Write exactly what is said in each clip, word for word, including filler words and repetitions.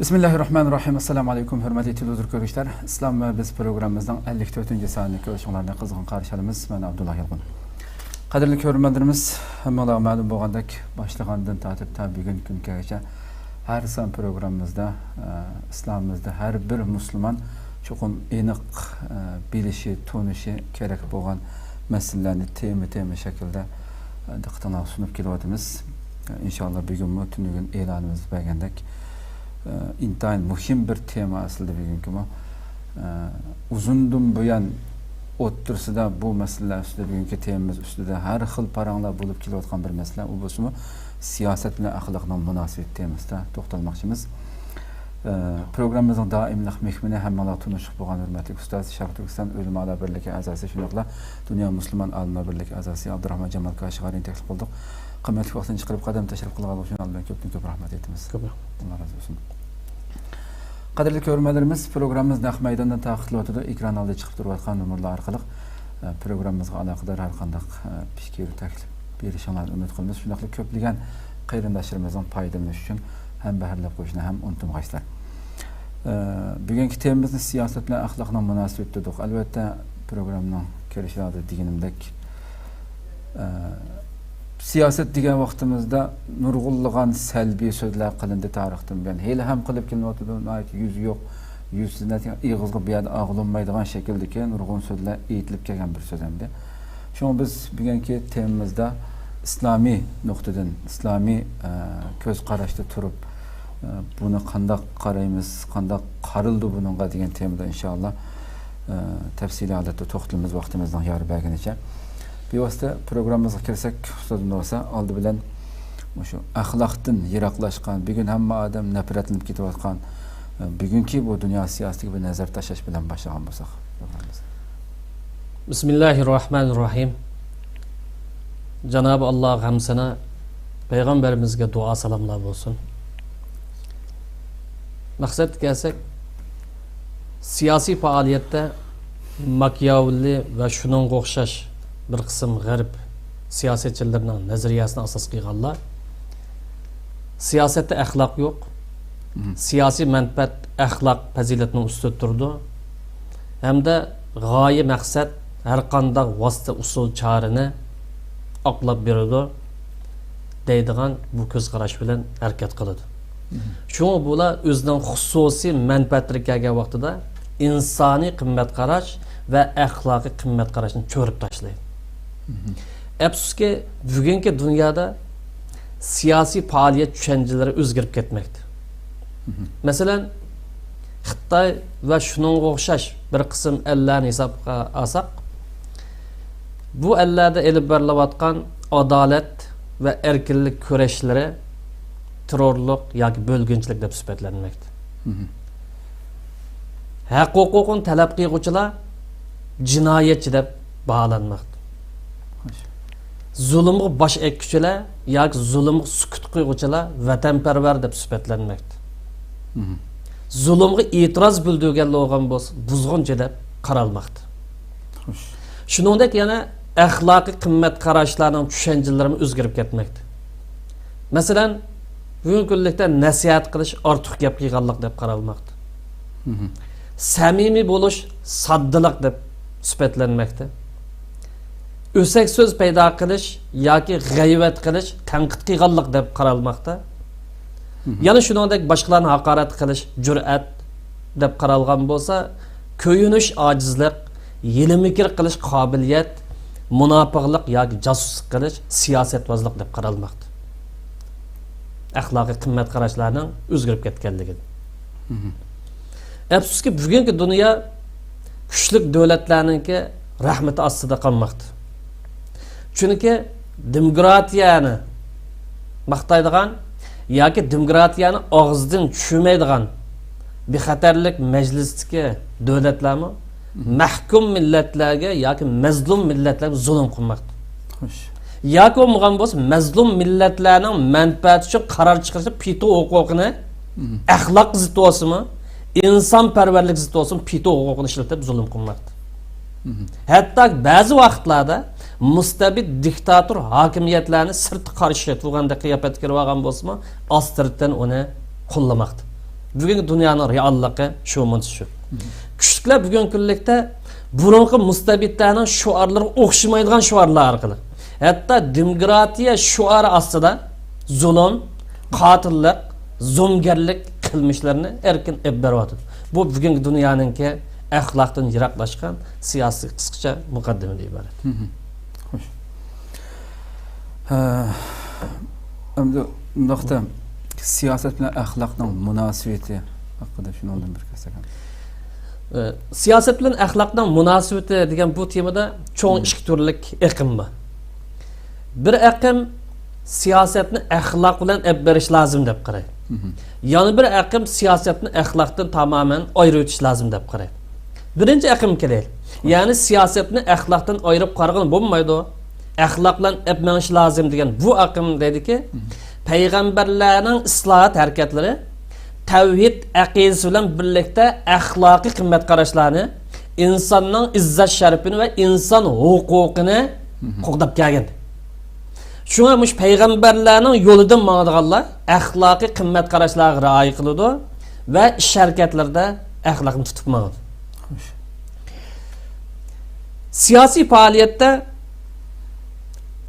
بىسمىللاھىررەھمانىررەھىم. ئەسسالامۇ ئەلەيكۇم، ھۆرمەتلىك تېلېۋىزور كۆرگۈچىلەر. ئىسلام ۋە بىز پروگراممىمىزنىڭ ئەللىك تۆتىنچى سانىنى كۆرۈشۈڭلارنى قىزغىن قارشى ئالىمىز. مەن ئابدۇللا يالقۇن. قەدىرلىك كۆرۈرمەنلىرىمىز، ھەممىڭلارغا مەلۇم بولغاندەك، باشلىغاندىن تارتىپ تا بۈگۈنكى كۈنگىچە ھەر سان پروگراممىمىزدا، ئە، ئىسلامىمىزدا ھەر بىر مۇسۇلمان چوقۇم ئېنىق، ئە، بىلىشى، تونۇشى كېرەك بولغان مەسىلىلەرنى تېما، تېما شەكلىدە، ئە، دىققىتىڭلارغا سۇنۇپ كېلىۋاتىمىز. ئىنشاللا بۈگۈنمۇ تۈنۈگۈن ئېلانىمىزدا بەرگەندەك، ئىنتايىن مۇھىم بىر تېما ئەسلىدە بۈگۈنكىمۇ. ئۇزۇندىن بۇيان ئوتتۇرىسىدا بۇ مەسىلىلەر ئۈستىدە، بۈگۈنكى تېمىمىز ئۈستىدە ھەر خىل پاراڭلار بولۇپ كېلىۋاتقان بىر مەسىلە. ئۇ بولسىمۇ سىياسەت بىلەن ئەخلاقنىڭ مۇناسىۋىتى تېمىسىدا توختالماقچىمىز. پروگراممىمىزنىڭ دائىملىق مېھمىنى، ھەممىڭلار تونۇشلۇق بولغان ھۆرمەتلىك ئۇستاز، شەرقىي تۈركىستان ئۆلىمالار بىرلىكى ئەزاسى، شۇنداقلا دۇنيا مۇسۇلمان ئالىملار بىرلىكى ئەزاسى ئابدۇراخمان جامال كاشغەرىنى تەكلىپ قىلدۇق. قىممەتلىك ۋاقتىنى چىقىرىپ قەدەم تەشرىپ قىلغانلىقى ئۈچۈن ئالدىن كۆپتىن كۆپ رەھمەت ئېيتىمىز. كۆپ رەھمەت. ئاللا رازى بولسۇن. قەدىرلىك كۆرۈرمەنلىرىمىز، پروگراممىمىز نەق مەيداندا تارقىتىلىۋاتىدۇ. ئېكران ئالدىدا چىقىپ تۇرۇۋاتقان نومۇرلار ئارقىلىق، ئە، پروگراممىمىزغا ئالاقىدار ھەر قانداق، ئە، پىكىر، تەكلىپ بېرىشىڭلارنى ئۈمىد قىلىمىز. شۇنداقلا كۆپلىگەن قېرىنداشلىرىمىزنىڭ پايدىلىنىشى ئۈچۈن ھەمبەھىرلەپ قويۇشنى ھەم ئۇنتۇمىغايسىلەر. ئە، بۈگۈنكى تېمىمىزنى سىياسەت بىلەن ئەخلاقنىڭ مۇناسىۋىتى دېدۇق. ئەلۋەتتە، پروگراممىنىڭ كىرىشى ئالدىدا دېگىنىمدەك، ئە، سىياسەت دېگەن ۋاقتىمىزدا نۇرغۇنلىغان سەلبىي سۆزلەر قىلىندى تارىختىن بۇيان. ھېلى ھەم قىلىپ كېلىنىۋاتىدۇ. ناھايىتى يۈزى يوق، يۈزسىز، ئېغىزغا بۇ يەردە ئاغلىنمايدىغان شەكىلدىكى نۇرغۇن سۆزلەر ئېيتىلىپ كەلگەن بىر سۆز ئەمدى. شۇڭا بىز بۈگۈنكى تېمىمىزدا ئىسلامىي نۇقتىدىن، ئىسلامىي، ئە، كۆز قاراشتا تۇرۇپ، ئە، بۇنى قانداق قارايمىز، قانداق قارىلىدۇ بۇنىڭغا دېگەن تېمىدا ئىنشائاللا، ئە، تەپسىلىي ھالەتتە توختىلىمىز ۋاقتىمىزنىڭ يار بەرگىنىچە. بىۋاسىتە پروگراممىمىزغا كىرسەك، ئۇستاز نۇرسا، ئالدى بىلەن مۇشۇ ئەخلاقتىن يىراقلاشقان، بۈگۈن ھەممە ئادەم نەپرەتلىنىپ كېتىۋاتقان، ئە، بۈگۈنكى بۇ دۇنيا سىياسىتىگە بىر نەزەر تاشلاش بىلەن باشلىغان بولساق. بىسمىللاھىررەھمانىررەھىم. جانابى ئاللاغا ھەمسەنا، پەيغەمبىرىمىزگە دۇئا سالاملار بولسۇن. مەقسەتكە كەلسەك، سىياسىي پائالىيەتتە ماكىياۋېللى ۋە شۇنىڭغا ئوخشاش بىر قىسىم غەرب سىياسەتچىلىرىنىڭ نەزەرىيەسىنى ئاساس قىلغانلار، سىياسەتتە ئەخلاق يوق، مم. سىياسىي مەنپەئەت ئەخلاق پەزىلەتنىڭ ئۈستىدە تۇرىدۇ ھەمدە غايە مەقسەت ھەر قانداق ۋاسىتە ئۇسۇل چارىنى ئاقلاپ بېرىدۇ دەيدىغان بۇ كۆز قاراش بىلەن ھەرىكەت قىلىدۇ. مم. شۇڭا بۇلار ئۆزىنىڭ خۇسۇسىي مەنپەئەتلىرىگە كەلگەن ۋاقتىدا ئىنسانىي قىممەت قاراش ۋە ئەخلاقىي قىممەت قاراشنى چۆرۈپ تاشلايدۇ. مم. ئەپسۇسكى، بۈگۈنكى دۇنيادا سىياسىي پائالىيەت چۈشەنچىلىرى ئۆزگىرىپ كەتمەكتە. مم. مەسىلەن، خىتاي ۋە شۇنىڭغا ئوخشاش بىر قىسىم ئەللەرنى ھېسابقا ئالساق، بۇ ئەللەردە ئېلىپ بېرىلىۋاتقان ئادالەت ۋە ئەركىنلىك كۈرەشلىرى تېررورلۇق ياكى بۆلگۈنچىلىك دەپ سۈپەتلەنمەكتە. مم. ھەق ھوقۇقىنى تەلەپ قىلغۇچىلار جىنايەتچى دەپ باھالانماقتا. خوش. زۇلۇمغا باش ئەگكۈچىلەر ياكى زۇلۇمغا سۈكۈت قىلغۇچىلار ۋەتەنپەرۋەر دەپ سۈپەتلەنمەكتە. مم. زۇلۇمغا ئېتىراز بىلدۈرگەنلەر بولغان بولسا بۇزغۇنچى دەپ قارالماقتا. خوش. شۇنىڭدەك يەنە ئەخلاقىي قىممەت قاراشلارنىڭ چۈشەنچىلىرىمۇ ئۆزگىرىپ كەتمەكتە. مەسىلەن، بۈگۈنكى كۈنلۈكتە نەسىھەت قىلىش ئارتۇق گەپ قىلغانلىق دەپ قارالماقتا. مم. سەمىمىي بولۇش ساددىلىق دەپ سۈپەتلەنمەكتە. ئۆسەك سۆز پەيدا قىلىش ياكى غەيۋەت قىلىش تەنقىد قىلغانلىق دەپ قارالماقتا. مم. يەنە شۇنىڭدەك باشقىلارنى ھاقارەت قىلىش جۈرئەت دەپ قارالغان بولسا، كۆيۈنۈش ئاجىزلىق، ھىيلە-مىكىر قىلىش قابىلىيەت، مۇناپىقلىق ياكى جاسۇسلۇق قىلىش سىياسەتۋازلىق دەپ قارالماقتا. ئەخلاقىي قىممەت قاراشلارنىڭ ئۆزگىرىپ كەتكەنلىكىدىن. مم. ئەپسۇسكى، بۈگۈنكى دۇنيا كۈچلۈك دۆلەتلەرنىڭكى رەھمىتى ئاستىدا قالماقتا. چۈنكى دېموكراتىيەنى ماختايدىغان ياكى دېموكراتىيەنى ئاغزىدىن چۈشۈرمەيدىغان بىخەتەرلىك مەجلىسىدىكى دۆلەتلەرمۇ مم. مەھكۇم مىللەتلەرگە ياكى مەزلۇم مىللەتلەرگە زۇلۇم قىلماقتا. خوش. ياكى بولمىغان بولسا، مەزلۇم مىللەتلەرنىڭ مەنپەئەتى ئۈچۈن قارار چىقىرىشتا ۋېتو ھوقۇقىنى، مم. ئەخلاق زىت بولسىمۇ، ئىنسانپەرۋەرلىك زىت بولسىمۇ، ۋېتو ھوقۇقىنى ئىشلىتىپ زۇلۇم قىلماقتا. مم. ھەتتا بەزى ۋاقىتلاردا مۇستەبىت دىكتاتور ھاكىمىيەتلەرنى سىرتقا قارشى تۇرغاندەك قىياپەتكە كىرىۋالغان بولسىمۇ، ئاستىرتىن ئۇنى قوللىماقتا. بۈگۈنكى دۇنيانىڭ رېئاللىقى شۇ مۇنچە شۇ. كۈچلۈكلەر بۈگۈنكى كۈنلۈكتە بۇرۇنقى مۇستەبىتلەرنىڭ شوئارلىرىغا ئوخشىمايدىغان شوئارلار ئارقىلىق، ھەتتا دېموكراتىيە شوئارى ئاستىدا زۇلۇم، قاتىللىق، زومىگەرلىك قىلمىشلىرىنى ئەركىن ئېلىپ بېرىۋاتىدۇ. بۇ بۈگۈنكى دۇنيانىڭكى ئەخلاقتىن يىراقلاشقان سىياسىي قىسقىچە مۇقەددىمىدىن ئىبارەت. خوش. ھە، ئەمدى بۇنداقتا سىياسەت بىلەن ئەخلاقنىڭ مۇناسىۋىتى ھەققىدە شۇنىڭدىن بىر كەتسەك. سىياسەت بىلەن ئەخلاقنىڭ مۇناسىۋىتى دېگەن بۇ تېمىدا چوڭ ئىككى تۈرلۈك ئېقىم بار. بىر ئېقىم سىياسەتنى ئەخلاق بىلەن ئېلىپ بېرىش لازىم دەپ قارايدۇ. يەنە بىر ئېقىم سىياسەتنى ئەخلاقتىن تامامەن ئايرىۋېتىش لازىم دەپ قارايدۇ. بىرىنچى ئېقىمغا كېلەيلى. يەنى سىياسەتنى ئەخلاقتىن ئايرىپ قارىغىلى بولمايدۇ، ئەخلاق بىلەن ئېلىپ مېڭىش لازىم دېگەن بۇ ئېقىم دەيدۇكى، پەيغەمبەرلەرنىڭ ئىسلاھات ھەرىكەتلىرى تەۋھىد ئەقىدىسى بىلەن بىرلىكتە ئەخلاقىي قىممەت قاراشلارنى، ئىنساننىڭ ئىززەت شەرىپىنى ۋە ئىنسان ھوقۇقىنى قوغداپ كەلگەن. شۇڭا مۇشۇ پەيغەمبەرلەرنىڭ يولىدىن ماڭىدىغانلار ئەخلاقىي قىممەت قاراشلارغا رىئايە قىلىدۇ ۋە ئىش ھەرىكەتلىرىدە ئەخلاقنى تۇتۇپ ماڭىدۇ. سىياسىي پائالىيەتتە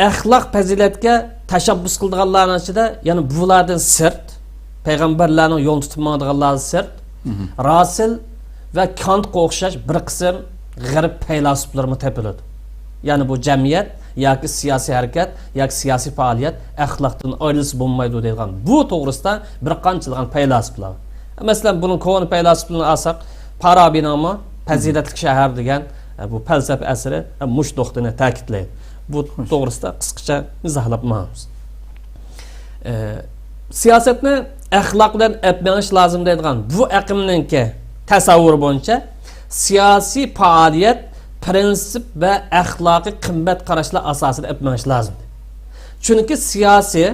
ئەخلاق پەزىلەتكە تەشەببۇس قىلىدىغانلارنىڭ ئىچىدە، يەنى بۇلاردىن سىرت، پەيغەمبەرلەرنىڭ يولىنى تۇتۇپ ماڭىدىغانلاردىن سىرت، راسېل ۋە كانتقا ئوخشاش بىر قىسىم غەرب پەيلاسوپلىرىمۇ تېپىلىدۇ. يەنى بۇ جەمئىيەت ياكى سىياسىي ھەرىكەت ياكى سىياسىي پائالىيەت ئەخلاقتىن ئايرىلسا بولمايدۇ دەيدىغان بۇ توغرىسىدا بىر قانچىلىغان پەيلاسوپلار بار. مەسىلەن، بۇنىڭ كونا پەيلاسوپلىرىنى ئالساق، پارابىنىڭمۇ پەزىلەتلىك شەھەر دېگەن بۇ پەلسەپە ئەسىرى مۇشۇ نۇقتىنى تەكىتلەيدۇ. بۇ توغرىسىدا قىسقىچە ئىزاھلاپ ماڭىمىز. سىياسەتنى ئەخلاق بىلەن ئېلىپ مېڭىش لازىم دەيدىغان بۇ ئېقىمنىڭكى تەسەۋۋۇرى بويىچە سىياسىي پائالىيەت پرىنسىپ ۋە ئەخلاقىي قىممەت قاراشلار ئاساسىدا ئېلىپ مېڭىش لازىم. چۈنكى سىياسىي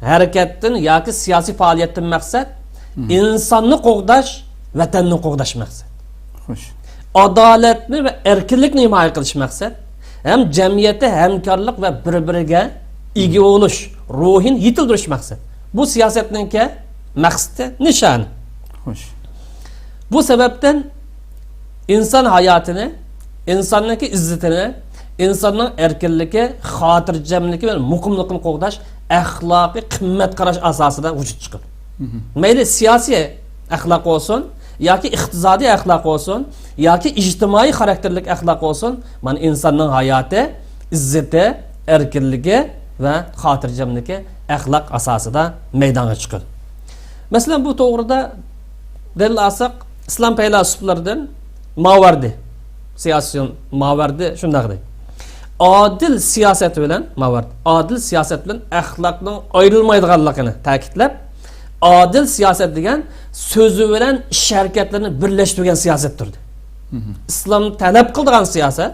ھەرىكەتتىن ياكى سىياسىي پائالىيەتتىن مەقسەت ئىنساننى قوغداش، ۋەتەننى قوغداش مەقسەت. خوش. ئادالەتنى ۋە ئەركىنلىكنى ھىمايە قىلىش مەقسەت ھەم جەمئىيەتتە ھەمكارلىق ۋە بىر-بىرىگە ئىگە بولۇش روھىنى يېتىلدۈرۈش مەقسەت. بۇ سىياسەتنىڭكى مەقسىتى، نىشانى. خوش. بۇ سەۋەبتىن ئىنسان ھاياتىنى، ئىنساننىڭكى ئىززىتىنى، ئىنساننىڭ ئەركىنلىكى، خاتىرجەملىكى ۋە مۇقىملىقىنى قوغداش ئەخلاقىي قىممەت قاراش ئاساسىدا ۋۇجۇدقا چىقىدۇ. مەيلى سىياسىي ئەخلاق بولسۇن، ياكى ئىقتىسادىي ئەخلاق بولسۇن، ياكى ئىجتىمائىي خاراكتېرلىك ئەخلاق بولسۇن، مانا ئىنساننىڭ ھاياتى، ئىززىتى، ئەركىنلىكى ۋە خاتىرجەملىكى ئەخلاق ئاساسىدا مەيدانغا چىقىدۇ. مەسىلەن، بۇ توغرىدا دەلىل ئالساق، ئىسلام پەيلاسوپلىرىدىن ماۋەردى، سىياسىيون ماۋەردى شۇنداق دەيدۇ. ئادىل سىياسەت بىلەن، ماۋەردى، ئادىل سىياسەت بىلەن ئەخلاقنىڭ ئايرىلمايدىغانلىقىنى تەكىتلەپ، ئادىل سىياسەت دېگەن سۆزى بىلەن ئىش ھەرىكەتلىرىنى بىرلەشتۈرگەن سىياسەتتۇر دېدى. ئىسلام تەلەپ قىلىدىغان سىياسەت،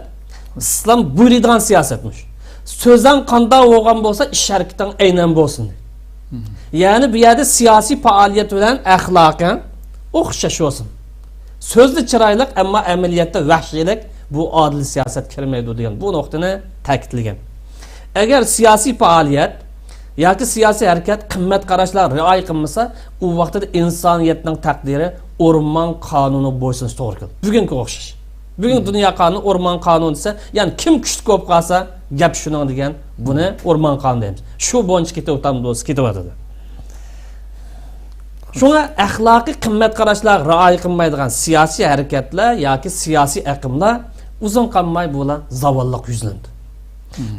ئىسلام بۇيرۇيدىغان سىياسەتمىش. سۆزۈڭ قانداق بولغان بولسا، ئىش ھەرىكىتىڭ ئەينەن بولسۇن دېدى. يەنى بۇ يەردە سىياسىي پائالىيەت بىلەن ئەخلاقىڭ ئوخشاش بولسۇن. سۆزدە چىرايلىق، ئەمما ئەمەلىيەتتە ۋەھشىيلىك، بۇ ئادىل سىياسەتكە كىرمەيدۇ دېگەن بۇ نۇقتىنى تەكىتلىگەن. ئەگەر سىياسىي پائالىيەت ياكى سىياسىي ھەرىكەت قىممەت قاراشلارغا رىئايە قىلمىسا، ئۇ ۋاقتىدا ئىنسانىيەتنىڭ تەقدىرى ئورمان قانۇنىغا بويسۇنۇشقا توغرا كېلىدۇ. بۈگۈنكىگە ئوخشاش. بۈگۈن دۇنيا قانۇنى، ئورمان قانۇنى دېسە، يەنى كىم كۈچلۈك بولۇپ قالسا، گەپ شۇنىڭ دېگەن، بۇنى ئورمان قانۇنى دەيمىز. شۇ بويىچە كېتىۋاتامدۇ، كېتىۋاتىدۇ. شۇڭا ئەخلاقىي قىممەت قاراشلارغا رىئايە قىلمايدىغان سىياسىي ھەرىكەتلەر ياكى سىياسىي ئېقىملار ئۇزۇن قالماي بۇلار زاۋاللىققا يۈزلىنىدۇ.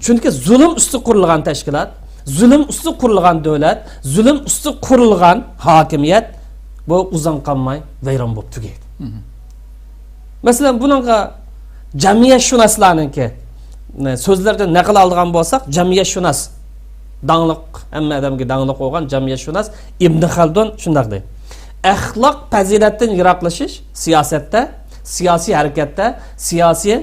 چۈنكى زۇلۇم ئۈستىدە قۇرۇلغان تەشكىلات، زۇلۇم ئۈستىدە قۇرۇلغان دۆلەت، زۇلۇم ئۈستىدە قۇرۇلغان ھاكىمىيەت بۇ ئۇزۇن قالماي ۋەيران بولۇپ تۈگەيدۇ. مەسىلەن، بۇنىڭغا جەمئىيەتشۇناسلارنىڭكى سۆزلىرىدىن نەقىل ئالىدىغان بولساق، جەمئىيەتشۇناس، داڭلىق، ھەممە ئادەمگە داڭلىق بولغان جەمئىيەتشۇناس ئىبن خەلدۇن شۇنداق دەيدۇ: ئەخلاق پەزىلەتتىن يىراقلىشىش سىياسەتتە، سىياسىي ھەرىكەتتە، سىياسىي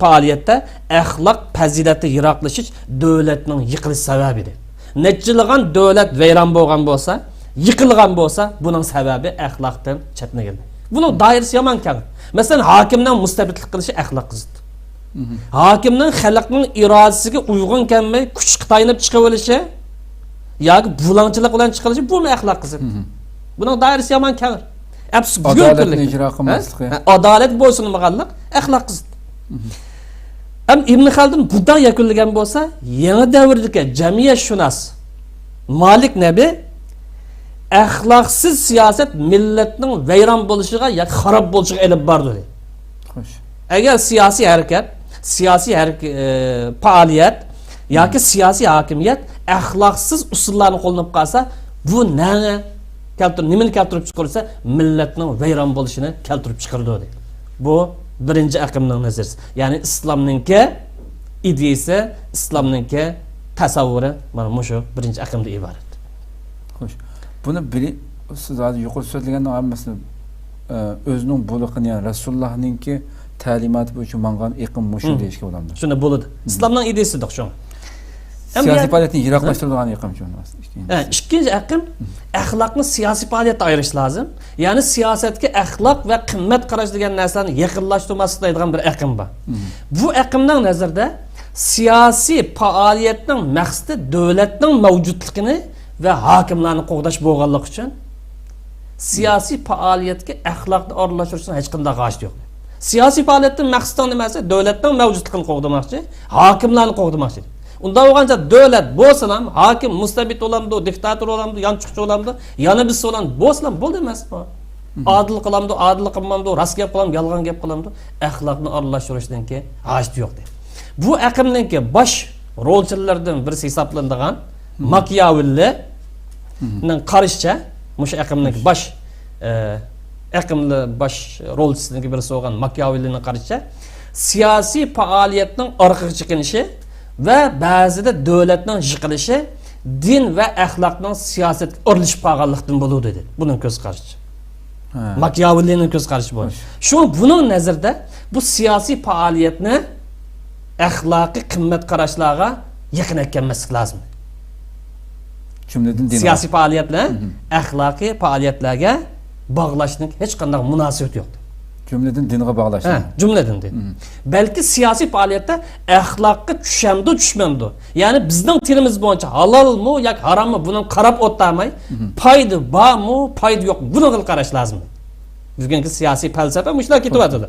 پائالىيەتتە ئەخلاق پەزىلەتتىن يىراقلىشىش دۆلەتنىڭ يىقىلىش سەۋەبى دەيدۇ. نەچچىلىغان دۆلەت ۋەيران بولغان بولسا، يىقىلغان بولسا، بۇنىڭ سەۋەبى ئەخلاقتىن چەتنىگەن. بۇنىڭ دائىرىسى يامان كەڭ. مەسىلەن، ھاكىمنىڭ مۇستەبىتلىك قىلىشى ئەخلاققا زىت. ھاكىمنىڭ خەلقنىڭ ئىرادىسىگە ئۇيغۇن كەلمەي، كۈچكە تايىنىپ چىقىۋېلىشى ياكى بۇلاڭچىلىق بىلەن چىقىۋېلىشى، بۇمۇ ئەخلاققا زىت. بۇنىڭ دائىرىسى يامان كەڭ. ئەپسۇ بۈگۈنكى ئادالەتنى كۈنلۈك، ئىجرا ھە؟ قىلماسلىقى. ھە، ئادالەت بويسۇنمىغانلىق ئەخلاقسىزلىق. ھەم ئىبن خەلدۇن بۇنداق يەكۈنلىگەن بولسا، يېڭى دەۋردىكى جەمئىيەتشۇناس مالىك نەبى ئەخلاقسىز سىياسەت مىللەتنىڭ ۋەيران بولۇشىغا ياكى خاراب بولۇشىغا ئېلىپ بارىدۇ، دېدى. خوش. ئەگەر سىياسىي ھەرىكەت، سىياسىي ھەرىك-، ئى، پائالىيەت ياكى سىياسىي ھاكىمىيەت ئەخلاقسىز ئۇسۇللارنى قوللىنىپ قالسا، بۇ نەنى كەلتۈر-، نېمىنى كەلتۈرۈپ چىقىرىدۇ دېسە، مىللەتنىڭ ۋەيران بولۇشىنى كەلتۈرۈپ چىقىرىدۇ، دېدى. بۇ بىرىنچى ئەقىمنىڭ نەزەرىيىسى. يەنى ئىسلامنىڭكى ئىدىيىسى، ئىسلامنىڭكى تەسەۋۋۇرى مانا مۇشۇ بىرىنچى ئەقىمدىن ئىبارەت. خوش. بۇنى بىرى، سىز ھازىر يۇقىرى سۆزلىگەندىن ھەممىسىنى، ئە، ئۆزىنىڭ بۇلىقىنى، يەنى رەسۇلۇللاھنىڭكى تەلىماتى بويىچە ماڭغان ئېقىم مۇشۇ دېيىشكە بولامدۇ؟ شۇنى بولىدۇ. ئىسلامنىڭ ئىدىيىسى دېدۇق شۇ. سىياسىي پائالىيەتنى يىراقلاشتۇرىدىغان ئېقىم شۇ. ھە، ئىككىنچى ئېقىم ئەخلاقنى سىياسىي پائالىيەتتە ئايرىش لازىم. يەنى سىياسەتكە ئەخلاق ۋە قىممەت قاراش دېگەن نەرسىلەرنى يېقىنلاشتۇرماسلىق دەيدىغان بىر ئېقىم بار. بۇ ئېقىمنىڭ نەزىرىدە سىياسىي پائالىيەتنىڭ مەقسىتى دۆلەتنىڭ مەۋجۇتلۇقىنى ۋە ھاكىملارنى قوغداش بولغانلىقى ئۈچۈن، سىياسىي پائالىيەتكە ئەخلاقنى ئارىلاشتۇرۇشنىڭ ھېچقانداق ھاجىتى يوق. سىياسىي پائالىيەتتىن مەقسىتىڭ نېمە دېسە، دۆلەتنىڭ مەۋجۇتلۇقىنى قوغدىماقچى، ھاكىملارنى قوغدىماقچى. ئۇنداق بولغانچە دۆلەت بولسىلا، ھاكىم مۇستەبىت بولامدۇ، دىكتاتور بولامدۇ، يانچۇقچى بولامدۇ، يەنە بىرسى بولامدۇ، بولسىلا بولدى ئەمەسمۇ؟ ئادىل قىلامدۇ، ئادىل قىلمامدۇ، راست گەپ قىلامدۇ، يالغان گەپ قىلامدۇ، ئەخلاقنى ئارىلاشتۇرۇشنىڭكى ھاجىتى يوق دەيدۇ. بۇ ئېقىمنىڭكى باش رولچىلىرىدىن بىرسى ھېسابلىنىدىغان ماكىياۋېللىنىڭ قارىشىچە، مۇشۇ ئېقىمنىڭكى باش، ئە، ئېقىملار باش رولچىسىنىڭكى بىرسى بولغان ماكىياۋېللىنىڭ قارىشىچە، سىياسىي پائالىيەتنىڭ ئارقىغا چېكىنىشى ۋە بەزىدە دۆلەتنىڭ يىقىلىشى دىن ۋە ئەخلاقنىڭ سىياسەتكە ئارىلىشىپ قالغانلىقتىن بولىدۇ، دېدى. بۇنىڭ كۆز قارىشى. ھە. ماكىياۋېللىنىڭ كۆز قارىشى بۇ. خوش. شۇڭا بۇنىڭ نەزىرىدە بۇ سىياسىي پائالىيەتنى ئەخلاقىي قىممەت قاراشلارغا يېقىن ئەكەلمەسلىك لازىم. جۈملىدىن دىنغا. سىياسىي پائالىيەتلەر ئەخلاقىي پائالىيەتلەرگە باغلاشنىڭ ھېچقانداق مۇناسىۋىتى يوق. جۈملىدىن دىنغا باغلاشنىڭ. ھە، جۈملىدىن دىن. بەلكى سىياسىي پائالىيەتتە ئەخلاققا چۈشەمدۇ، چۈشمەمدۇ؟ يەنى بىزنىڭ تىلىمىز بويىچە ھالالمۇ ياكى ھاراممۇ، بۇنىڭ قاراپ ئولتۇرماي، پايدا بارمۇ، پايدا يوقمۇ، بۇنىڭغا قاراش لازىم. بۈگۈنكى سىياسىي پەلسەپە مۇشۇنداق كېتىۋاتىدۇ.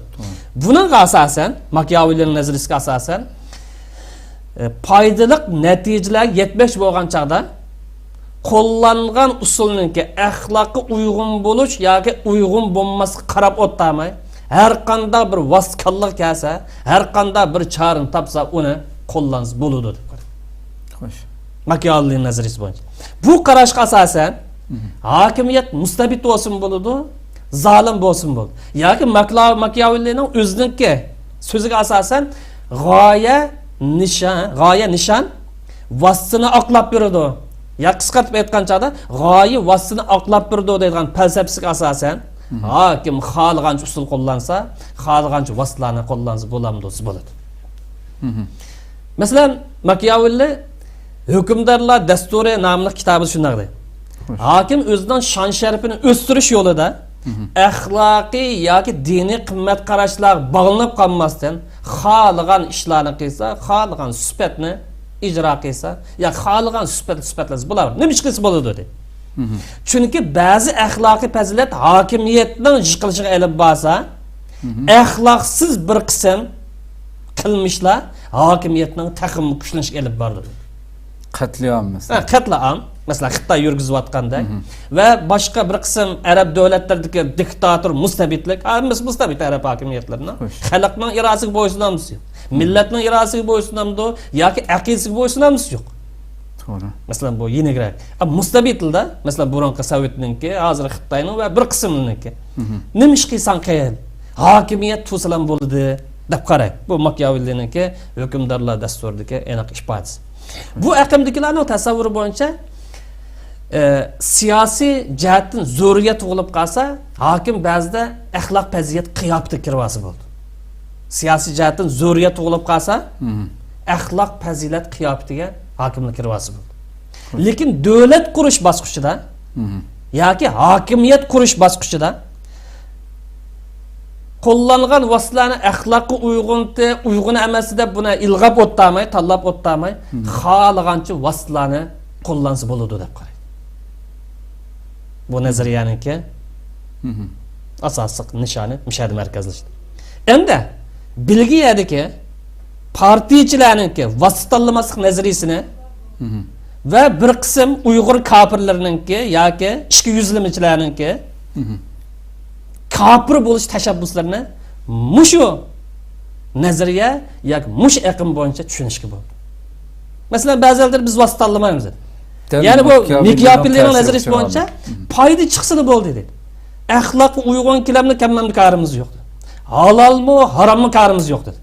بۇنىڭغا ئاساسەن، ماكىياۋېللىنىڭ نەزەرىيىسىگە ئاساسەن، ئە، پايدىلىق نەتىجىلەرگە يەتمەكچى بولغان چاغدا، قوللانغان ئۇسۇلنىڭكى ئەخلاققا ئۇيغۇن بولۇش ياكى ئۇيغۇن بولماسلىقىغا قاراپ ئولتۇرماي، ھەر قانداق بىر ۋاسىتە كاللىغا كەلسە، ھەر قانداق بىر چارىنى تاپسا، ئۇنى قوللانسا بولىدۇ، دەپ قارىدى. خوش. ماكىياۋېللىنىڭ نەزەرىيىسى بويىچە. بۇ قاراشقا ئاساسەن، ھاكىمىيەت مۇستەبىت بولسىمۇ بولىدۇ، زالىم بولسىمۇ بولىدۇ. ياكى ماكلا-، ماكىياۋېللىنىڭ ئۆزىنىڭكى سۆزىگە ئاساسەن، غايە نىشان، غايە نىشان ۋاسىتىنى ئاقلاپ بېرىدۇ. يا قىسقارتىپ ئېيتقان چاغدا، غايە ۋاسىتىنى ئاقلاپ بېرىدۇ دەيدىغان پەلسەپىسىگە ئاساسەن، ھاكىم خالىغانچە ئۇسۇل قوللانسا، خالىغانچە ۋاسىتىلەرنى قوللانسا بولامدۇ دېسە بولىدۇ. مەسىلەن، ماكىياۋېللى ھۆكۈمدارلار دەستۇرى ناملىق كىتابىدا شۇنداق دەيدۇ. ھاكىم ئۆزىنىڭ شان شەرىپىنى ئۆستۈرۈش يولىدا ئەخلاقىي ياكى دىنىي قىممەت قاراشلارغا باغلىنىپ قالماستىن، خالىغان ئىشلارنى قىلسا، خالىغان سۈپەتنى ئىجرا قىلسا، يا خالىغان سۈپەت، سۈپەتلەرسە بۇلار نېمە ئىش قىلسا بولىدۇ، دەيدۇ. چۈنكى بەزى ئەخلاقىي پەزىلەت ھاكىمىيەتنىڭ يىقىلىشىغا ئېلىپ بارسا، ئەخلاقسىز بىر قىسىم قىلمىشلار ھاكىمىيەتنىڭ تېخىمۇ كۈچلىنىشىگە ئېلىپ بارىدۇ. قەتلىئام مەسىلەن. ھە، قەتلىئام. مەسىلەن، خىتاي يۈرگۈزۈۋاتقاندەك. ۋە باشقا بىر قىسىم ئەرەب دۆلەتلىرىدىكى دىكتاتور، مۇستەبىتلىك، ھەممىسى مۇستەبىت ئەرەب ھاكىمىيەتلىرىنىڭ. خوش. خەلقنىڭ ئىرادىسىگە بويسۇنامدۇ؟ مىللەتنىڭ ئىرادىسىگە بويسۇنامدۇ؟ ياكى ئەقىدىسىگە بويسۇنامدۇ؟ يوق. توغرا. مەسىلەن، بۇ يېنىكرەك. ئا، مۇستەبىتلىدە، مەسىلەن، بۇرۇنقى سوۋېتنىڭكى، ھازىر خىتاينىڭ ۋە بىر قىسىمنىڭكى. نېمە ئىش قىلساڭ قىل، ھاكىمىيەت تۇرسىلا بولىدۇ، دەپ قاراي. بۇ ماكىياۋېللىنىڭكى ھۆكۈمدارلار دەستۇرىدىكى ئېنىق ئىپادىسى. بۇ ئەقىمدىكىلەرنىڭ تەسەۋۋۇرى بويىچە، ئە، سىياسىي جەھەتتىن زۆرۈرىيەت تۇغۇلۇپ قالسا، ھاكىم بەزىدە ئەخلاق پەزىلەت قىياپىتىگە كىرىۋالسا بولىدۇ. سىياسىي جەھەتتىن زۆرۈرىيەت تۇغۇلۇپ قالسا، ئەخلاق پەزىلەت قىياپىتىگە ھاكىملار كىرىۋالسا بولىدۇ. لېكىن دۆلەت قۇرۇش باسقۇچىدا ياكى ھاكىمىيەت قۇرۇش باسقۇچىدا قوللانغان ۋاسىتىلەرنى ئەخلاققا ئۇيغۇن، ئۇيغۇن ئەمەس دەپ بۇنى ئىلغاپ ئولتۇرماي، تاللاپ ئولتۇرماي، خالىغانچە ۋاسىتىلەرنى قوللانسا بولىدۇ دەپ قارايدۇ. بۇ نەزەرىيەنىڭكى ئاساسلىق نىشانى مۇشۇ يەردە مەركەزلەشتى. ئەمدى بېلگىيەدىكى پارتىيىچىلەرنىڭكى ۋاسىتە تاللىماسلىق نەزەرىيىسىنى ۋە بىر قىسىم ئۇيغۇر كاپىرلىرىنىڭكى ياكى ئىچكى يۈزلىمىچىلەرنىڭكى كاپىر بولۇش تەشەببۇسلىرىنى مۇشۇ نەزەرىيە ياكى مۇشۇ ئېقىم بويىچە چۈشىنىشكە بولىدۇ. مەسىلەن، بەزىلەر بىز ۋاسىتە تاللىمايمىز دېدى. يەنى بۇ ماكىياۋېللىنىڭ تەسىرى ماكىياۋېللىنىڭ نەزەرىيىسى بويىچە پايدا چىقسىلا بولدى دېدى. ئەخلاققا ئۇيغۇن كېلەمدۇ كەلمەمدۇ كارىمىز يوق دېدى. ھالالمۇ، ھاراممۇ كارىمىز يوق دېدى.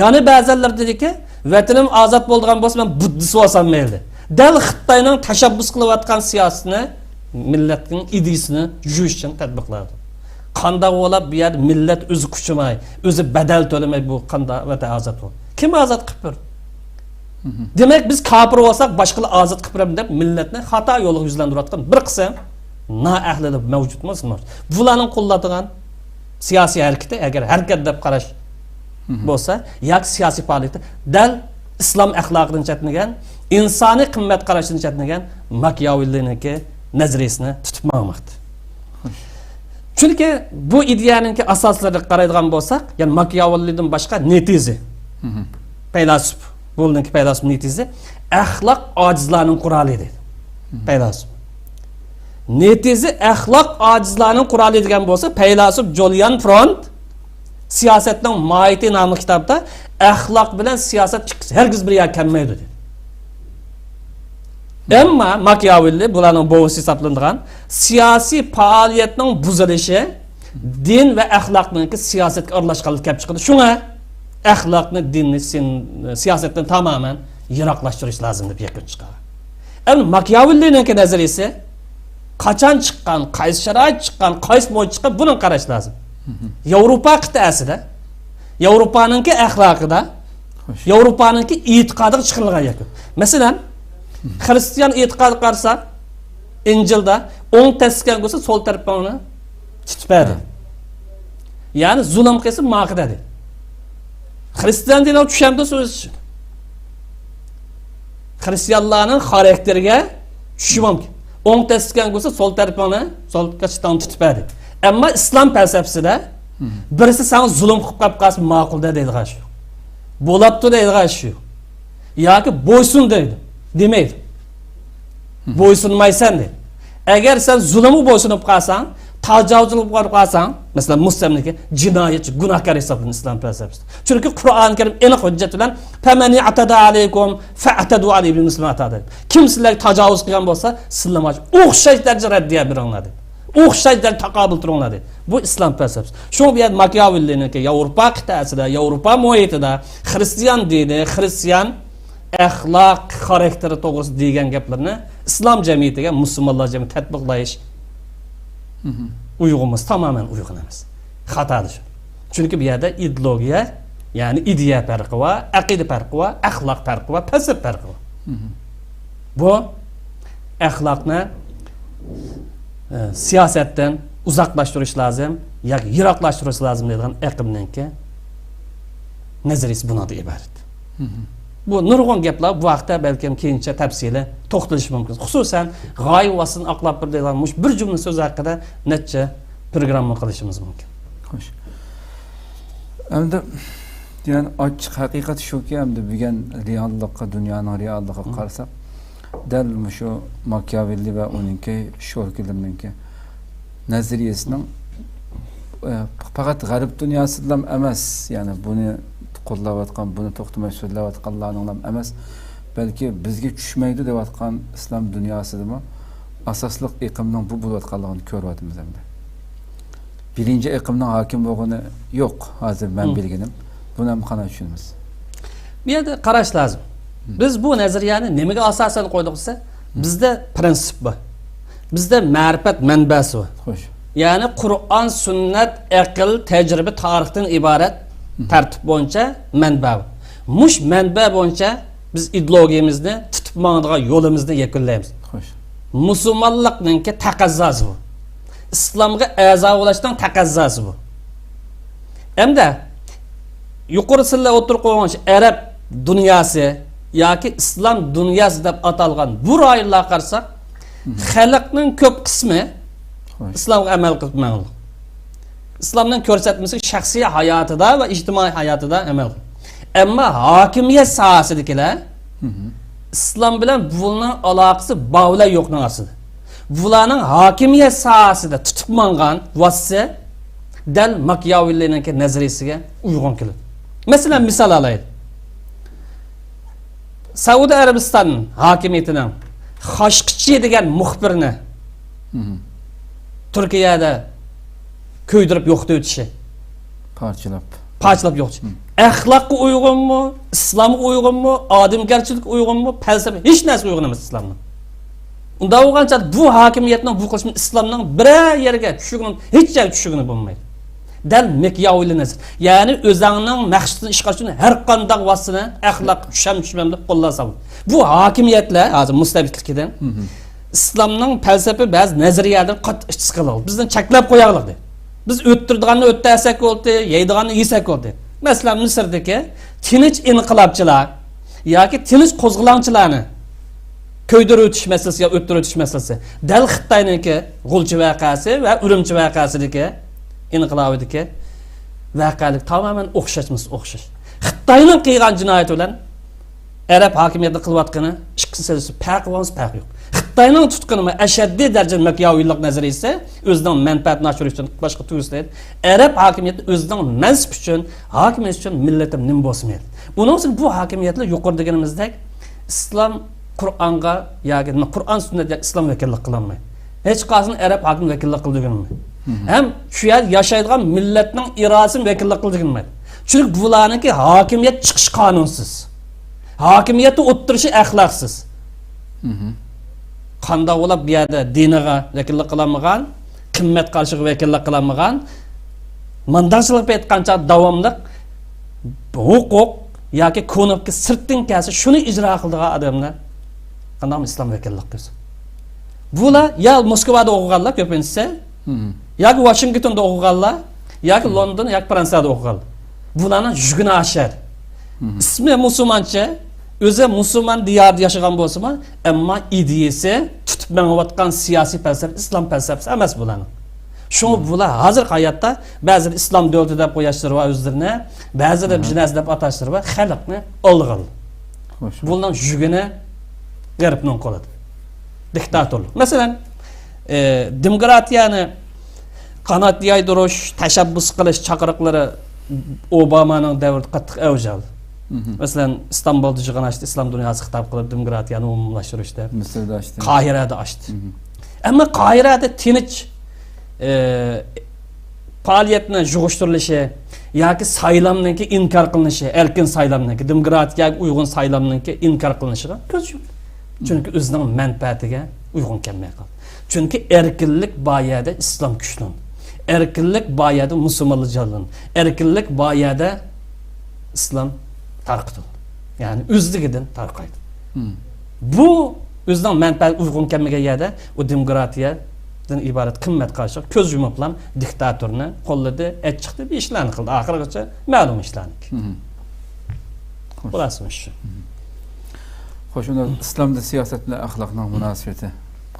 يەنە بەزىلەر دېدىكى، ۋەتىنىم ئازاد بولىدىغان بولسا، مەن بۇددىست بولسام مەيلى. دەل خىتاينىڭ تەشەببۇس قىلىۋاتقان سىياسىتىنى، مىللەتنىڭ ئىدىيىسىنى يۇيۇشچان تەتبىقلايدۇ. قانداق بولاپ بۇ يەردە مىللەت ئۆزى قۇچۇماي، ئۆزى بەدەل تۆلىمەي بۇ قانداق ۋەتەن ئازاد بولىدۇ؟ كىم ئازاد قىلىپ بېرىدۇ؟ دېمەك، بىز كاپىر بولساق، باشقىلار ئازاد قىلىپ بېرىمىز دەپ مىللەتنى خاتا يولغا يۈزلەندۈرۈۋاتقان بىر قىسىم نائەھلىلەر مەۋجۇتمۇ؟ بۇلارنىڭ قوللايدىغان سىياسىي ھەرىكىتى، ئەگەر ھەرىكەت دەپ قاراش بولسا، ياكى سىياسىي پائالىيىتى دەل ئىسلام ئەخلاقىدىن چەتنىگەن، ئىنسانىي قىممەت قاراشتىن چەتنىگەن ماكىياۋېللىنىڭكى نەزەرىيىسىنى تۇتۇپ ماڭماقتا. چۈنكى بۇ ئىدىيەنىڭكى ئاساسلىرىغا قارايدىغان بولساق، يەنى ماكىياۋېللىدىن باشقا نېتېزى، پەيلاسوپ، بۇنىڭكى پەيلاسوپ نېتېزى ئەخلاق ئاجىزلارنىڭ قورالى دەيدۇ. پەيلاسوپ. نېتېزى ئەخلاق ئاجىزلارنىڭ قورالى دېگەن بولسا، پەيلاسوپ جوليان فرونت سىياسەتنىڭ ماھىيىتى ناملىق كىتابىدا ئەخلاق بىلەن سىياسەت ئىككىسى ھەرگىز بىر يەرگە كەلمەيدۇ دېدى. ئەمما ماكىياۋېللى بۇلارنىڭ بوۋىسى ھېسابلىنىدىغان سىياسىي پائالىيەتنىڭ بۇزۇلۇشى دىن ۋە ئەخلاقنىڭكى سىياسەتكە ئارىلاشقانلىقى كەپ چىقىدۇ. شۇڭا ئەخلاقنى، دىننى سىن-، سىياسەتتىن تامامەن يىراقلاشتۇرۇش لازىم دەپ يەكۈن چىقارغان. ئەمدى ماكىياۋېللىنىڭكى نەزەرىيىسى قاچان چىققان، قايسى شارائىتتا چىققان، قايسى مۇھىتتا چىققان، بۇنى قاراش لازىم. ياۋروپا قىتئەسىدە، ياۋروپانىڭكى ئەخلاقىدا، ياۋروپانىڭكى ئېتىقادىغا چىقىرىلغان يەكۈن. مەسىلەن، خرىستىيان ئېتىقادىغا قارىساق، ئىنجىلدا ئوڭ تەرەپكە كەلگۈسى سول تەرىپىڭنى تۇتۇپ بەر دېدى. يەنى زۇلۇم قىلسا ماڭا دېدى. خرىستىيان دىنىغا چۈشەمدۇ سۆز ئۈچۈن؟ خرىستىيانلارنىڭ خاراكتېرىگە چۈشۈشى مۇمكىن. ئوڭ تەرەپكە كەلگۈسى سول تەرىپىڭنى، سول قېشىڭنى تۇتۇپ بەر دېدى. ئەمما ئىسلام پەلسەپىسىدە بىرسى ساڭا زۇلۇم قىلىپ قاپ قالسا ماقۇل دە دەيدىغان ئىش يوق. بولاپتۇ دەيدىغان ئىش يوق. ياكى بويسۇن دەيدۇ. دېمەيدۇ. بويسۇنمايسەن دەيدۇ. ئەگەر سەن زۇلۇمغا بويسۇنۇپ قالساڭ، تاجاۋۇزچىلىق قىلىپ قالساڭ، مەسىلەن، مۇستەملىكە، جىنايەتچى، گۇناھكار ھېسابلىنىدۇ ئىسلام پەلسەپىسىدە. چۈنكى قۇرئان كەرىم ئېنىق ھۆججەت بىلەن، فَمَنِ اعْتَدَى عَلَيْكُمْ فَاعْتَدُوا عَلَيْهِ بِمِثْلِ مَا اعْتَدَى. كىم سىلەرگە تاجاۋۇز قىلغان بولسا، سىلەرمۇ ئوخشاش دەرىجىدە رەددىيە بېرىڭلار دەيدۇ. ئوخشاش دەرىجىدە تاقابىل تۇرۇڭلار دەيدۇ. بۇ ئىسلام پەلسەپىسى. شۇڭا بۇ يەردە ماكىياۋېللىنىڭكى ياۋروپا قىتئەسىدە، ياۋروپا مۇھىتىدا خرىستىيان دىنى، خرىستىيان ئەخلاق خاراكتېرى توغرىسىدا دېگەن گەپلىرىنى ئىسلام جەمئىيىتىگە، مۇسۇلمانلار جەمئىيىتىگە تەتبىقلاش ئۇيغۇن ئەمەس، تامامەن ئۇيغۇن ئەمەس. خاتا دېسە. چۈنكى بۇ يەردە ئىدېئولوگىيە، يەنى ئىدىيە پەرقى بار، ئەقىدە پەرقى بار، ئەخلاق پەرقى بار، پەلسەپە پەرقى بار. بۇ ئەخلاقنى، ئە، سىياسەتتىن ئۇزاقلاشتۇرۇش لازىم ياكى يىراقلاشتۇرۇش لازىم دەيدىغان ئېقىمنىڭكى نەزەرىيىسى بۇنىڭدىن ئىبارەت. بۇ نۇرغۇن گەپلەر، بۇ ھەقتە بەلكىم كېيىنچە تەپسىلىي توختىلىشى مۇمكىن. خۇسۇسەن، غايىۋاسىتىنى ئاقلاپ بېرىدىغان مۇشۇ بىر جۈملە سۆز ھەققىدە نەچچە پروگرامما قىلىشىمىز مۇمكىن. خوش. ئەمدى، يەنى ئاچچىق ھەقىقەت شۇكى، ئەمدى بۈگۈن رېئاللىققا، دۇنيانىڭ رېئاللىقىغا قارىساق، دەل مۇشۇ ماكىياۋېللى ۋە ئۇنىڭكى شوركىلىرىنىڭكى نەزەرىيەسىنىڭ، ئە، پەقەت غەرب دۇنياسىدىلا ئەمەس، يەنى بۇنى قوللاۋاتقان، بۇنى توختىماي سۆزلەۋاتقانلارنىڭلا ئەمەس، بەلكى بىزگە چۈشمەيدۇ دەۋاتقان ئىسلام دۇنياسىدىمۇ ئاساسلىق ئېقىمنىڭ بۇ بولۇۋاتقانلىقىنى كۆرۈۋاتىمىز ئەمدى. بىرىنچى ئېقىمنىڭ ھاكىم بولغىنى يوق، ھازىر مەن بىلگىنىم. بۇنى ھەم قانداق چۈشىنىمىز؟ بۇ يەردە قاراش لازىم. بىز بۇ نەزەرىيەنى نېمىگە ئاساسەن قويدۇق دېسە، بىزدە پرىنسىپ بار. بىزدە مەرىپەت مەنبەسى بار. خوش. يەنى قۇرئان، سۈننەت، ئەقىل، تەجرىبە، تارىختىن ئىبارەت تەرتىپ بويىچە مەنبە بار. مۇش مەنبە بويىچە بىز ئىدېئولوگىيىمىزنى تۇتۇپ ماڭىدىغان يولىمىزنى يەكۈنلەيمىز. خوش. مۇسۇلمانلىقنىڭكى تەقەززاسى بۇ. ئىسلامغا ئەزا بولۇشنىڭ تەقەززاسى بۇ. ئەمدى يۇقىرى سىلەر ئوتتۇرىغا قويغان ئەرەب دۇنياسى ياكى ئىسلام دۇنياسى دەپ ئاتالغان بۇ رايونلارغا قارىساق، خەلقنىڭ كۆپ قىسمى ئىسلامغا ئەمەل قىلىپ ماڭىدۇ. ئىسلامنىڭ كۆرسەتمىسى شەخسىي ھاياتىدا ۋە ئىجتىمائىي ھاياتىدا ئەمەل قىلىدۇ. ئەمما ھاكىمىيەت ساھەسىدىكىلەر ئىسلام بىلەن بۇلارنىڭ ئالاقىسى بار بىلەن يوقنىڭ ئاستىدا. بۇلارنىڭ ھاكىمىيەت ساھەسىدە تۇتۇپ ماڭغان ۋاسىتە دەل ماكىياۋېللىنىڭكى نەزەرىيىسىگە ئۇيغۇن كېلىدۇ. مەسىلەن، مىسال ئالايلى. سەئۇدى ئەرەبىستان ھاكىمىيىتىنىڭ خاشقچى دېگەن مۇخبىرنى تۈركىيەدە كۆيدۈرۈپ يوقىتىۋېتىشى، پارچىلاپ. پارچىلاپ يوقىتىشى. ئەخلاققا ئۇيغۇنمۇ، ئىسلامغا ئۇيغۇنمۇ، ئادەمگەرچىلىككە ئۇيغۇنمۇ، پەلسەپە، ھېچ نەرسىگە ئۇيغۇن ئەمەس ئىسلامنىڭ. ئۇنداق بولغان چاغدا بۇ ھاكىمىيەتنىڭ بۇ قىلىشىنى ئىسلامنىڭ بىرەر يەرگە چۈشۈرگىنى، ھېچ يەرگە چۈشۈرگىنى بولمايدۇ. دەل ماكىياۋېللىنىڭ، يەنى ئۆزۈڭنىڭ مەقسىتىنى ئىشقا ئاشۇرۇشنى ھەر قانداق ۋاسىتىنى ئەخلاق چۈشەم چۈشمەم دەپ قوللانسا بولىدۇ. بۇ ھاكىمىيەتلەر ھازىر مۇستەبىتلىكىدىن ئىسلامنىڭ پەلسەپە بەزى نەزەرىيەلىرى قاتتىق ئىچ سىقىلىدۇ. بىزنى چەكلەپ قوياغلىق دەيدۇ. بىز ئۆتتۈرىدىغاننى ئۆتتۈرسەك بولدى، يەيدىغاننى يېسەك بولدى. مەسىلەن، مىسىردىكى تىنچ ئىنقىلابچىلار ياكى تىنچ قوزغىلاڭچىلارنى كۆيدۈرۈۋېتىش مەسىلىسى يا ئۆتتۈرۈۋېتىش مەسىلىسى دەل خىتاينىڭكى غۇلجا ۋەقەسى ۋە ئۈرۈمچى ۋەقەسىدىكى ئىنقىلابىدىكى ۋەقەلىك تامامەن ئوخشاشمىسا ئوخشاش. خىتاينىڭ قىلغان جىنايىتى بىلەن ئەرەب ھاكىمىيىتى قىلىۋاتقىنى ئىككىسى سەۋىيىسى پەرقى بولمىسا پەرقى يوق. خىتاينىڭ تۇتقىنىمۇ ئەشەددىي دەرىجىدە ماكىياۋىللىق نەزەرىيىسى ئۆزىنىڭ مەنپەئەتىنى ئاشۇرۇش ئۈچۈن باشقا تۈگۈسلەيدۇ. ئەرەب ھاكىمىيىتى ئۆزىنىڭ مەنسىپى ئۈچۈن، ھاكىمىيەت ئۈچۈن مىللىتىم نېمە بولسا مەيلى. ئۇنىڭ ئۈچۈن بۇ ھاكىمىيەتلەر يۇقىرىدا دېگىنىمىزدەك ئىسلام قۇرئانغا ياكى قۇرئان سۈننەت ياكى ئىسلام ۋەكىللىك قىلالمايدۇ. ھېچ قايسىنى ئەرەب ھاكىم ۋەكىللىك قىلىدىغىنى بولمايدۇ. ھەم شۇ يەردە ياشايدىغان مىللەتنىڭ ئىرادىسىنى ۋەكىللىك قىلىدىغىنى بولمايدۇ. چۈنكى بۇلارنىڭكى ھاكىمىيەت چىقىشى قانۇنسىز. ھاكىمىيەتتە ئولتۇرۇشى ئەخلاقسىز. قانداق بولۇپ بۇ يەردە دىنىغا ۋەكىللىك قىلالمىغان، قىممەت قارىشىغا ۋەكىللىك قىلالمىغان، مانداقچىلىق ئېيتقانچە داۋاملىق ھوقۇق ياكى كۇنۇپكا سىرتتىن كەلسە شۇنى ئىجرا قىلىدىغان ئادەملەر قانداقمۇ ئىسلام ۋەكىللىك قىلسۇن؟ بۇلار يا موسكۋادا ئوقۇغانلار كۆپىنچىسى، ياكى ۋاشىنگتوندا ئوقۇغانلار، ياكى لوندون ياكى فرانسىيەدە ئوقۇغانلار. بۇلارنىڭ يۈگىنى ئاشار. ئىسمى مۇسۇلمانچە، ئۆزى مۇسۇلمان دىيارىدا ياشىغان بولسىمۇ، ئەمما ئىدىيىسى تۇتۇپ مېڭىۋاتقان سىياسىي پەلسەپە ئىسلام پەلسەپىسى ئەمەس بۇلارنىڭ. شۇڭا بۇلار ھازىرقى ھاياتتا بەزىلەر ئىسلام دۆلىتى دەپ قويۇشلىرى بار ئۆزلىرىنى، بەزىلەر بىر نەرسە دەپ ئاتاشلىرى بار، خەلقنى ئالدىغان. بۇنىڭ يۈگىنى غەربنىڭ قولىدا. دىكتاتورلۇق. مەسىلەن، ئى، دېموكراتىيەنى قانات يايدۇرۇش، تەشەببۇس قىلىش چاقىرىقلىرى ئوبامانىڭ دەۋرىدە قاتتىق ئەۋج ئالدى. مەسىلەن، ئىستانبۇلدا يىغىن ئاچتى، ئىسلام دۇنياسىغا خىتاب قىلىپ، دېموكراتىيەنى ئومۇملاشتۇرۇش دەپ. مىسىردا ئاچتى. قاھىرەدە ئاچتى. ئەمما قاھىرەدە تىنچ، ئى، پائالىيەتنىڭ يىغىشتۇرۇلۇشى ياكى سايلامنىڭكى ئىنكار قىلىنىشى، ئەركىن سايلامنىڭكى، دېموكراتىيەگە ئۇيغۇن سايلامنىڭكى ئىنكار قىلىنىشىغا كۆز يۇمدى. چۈنكى ئۆزىنىڭ مەنپەئەتىگە ئۇيغۇن كەلمەي قالدى. چۈنكى ئەركىنلىك بار يەردە ئىسلام كۈچلىنىدۇ. ئەركىنلىك بار يەردە مۇسۇلمانلار جانلىنىدۇ. ئەركىنلىك بار يەردە ئىسلام تارقىتىلىدۇ. يەنى ئۆزلۈكىدىن تارقايدۇ. بۇ ئۆزىنىڭ مەنپەئەتىگە ئۇيغۇن كەلمىگەن يەردە ئۇ دېموكراتىيەدىن ئىبارەت قىممەت قارىشىغا كۆز يۇمۇپلا دىكتاتورنى قوللىدى، ئەچچىقتى، بىر ئىشلارنى قىلدى. ئاخىرغىچە مەلۇم ئىشلارنىڭكى. خۇلاسە شۇ. خوش، ئۇندا ئىسلامدا سىياسەت بىلەن ئەخلاقنىڭ مۇناسىۋىتى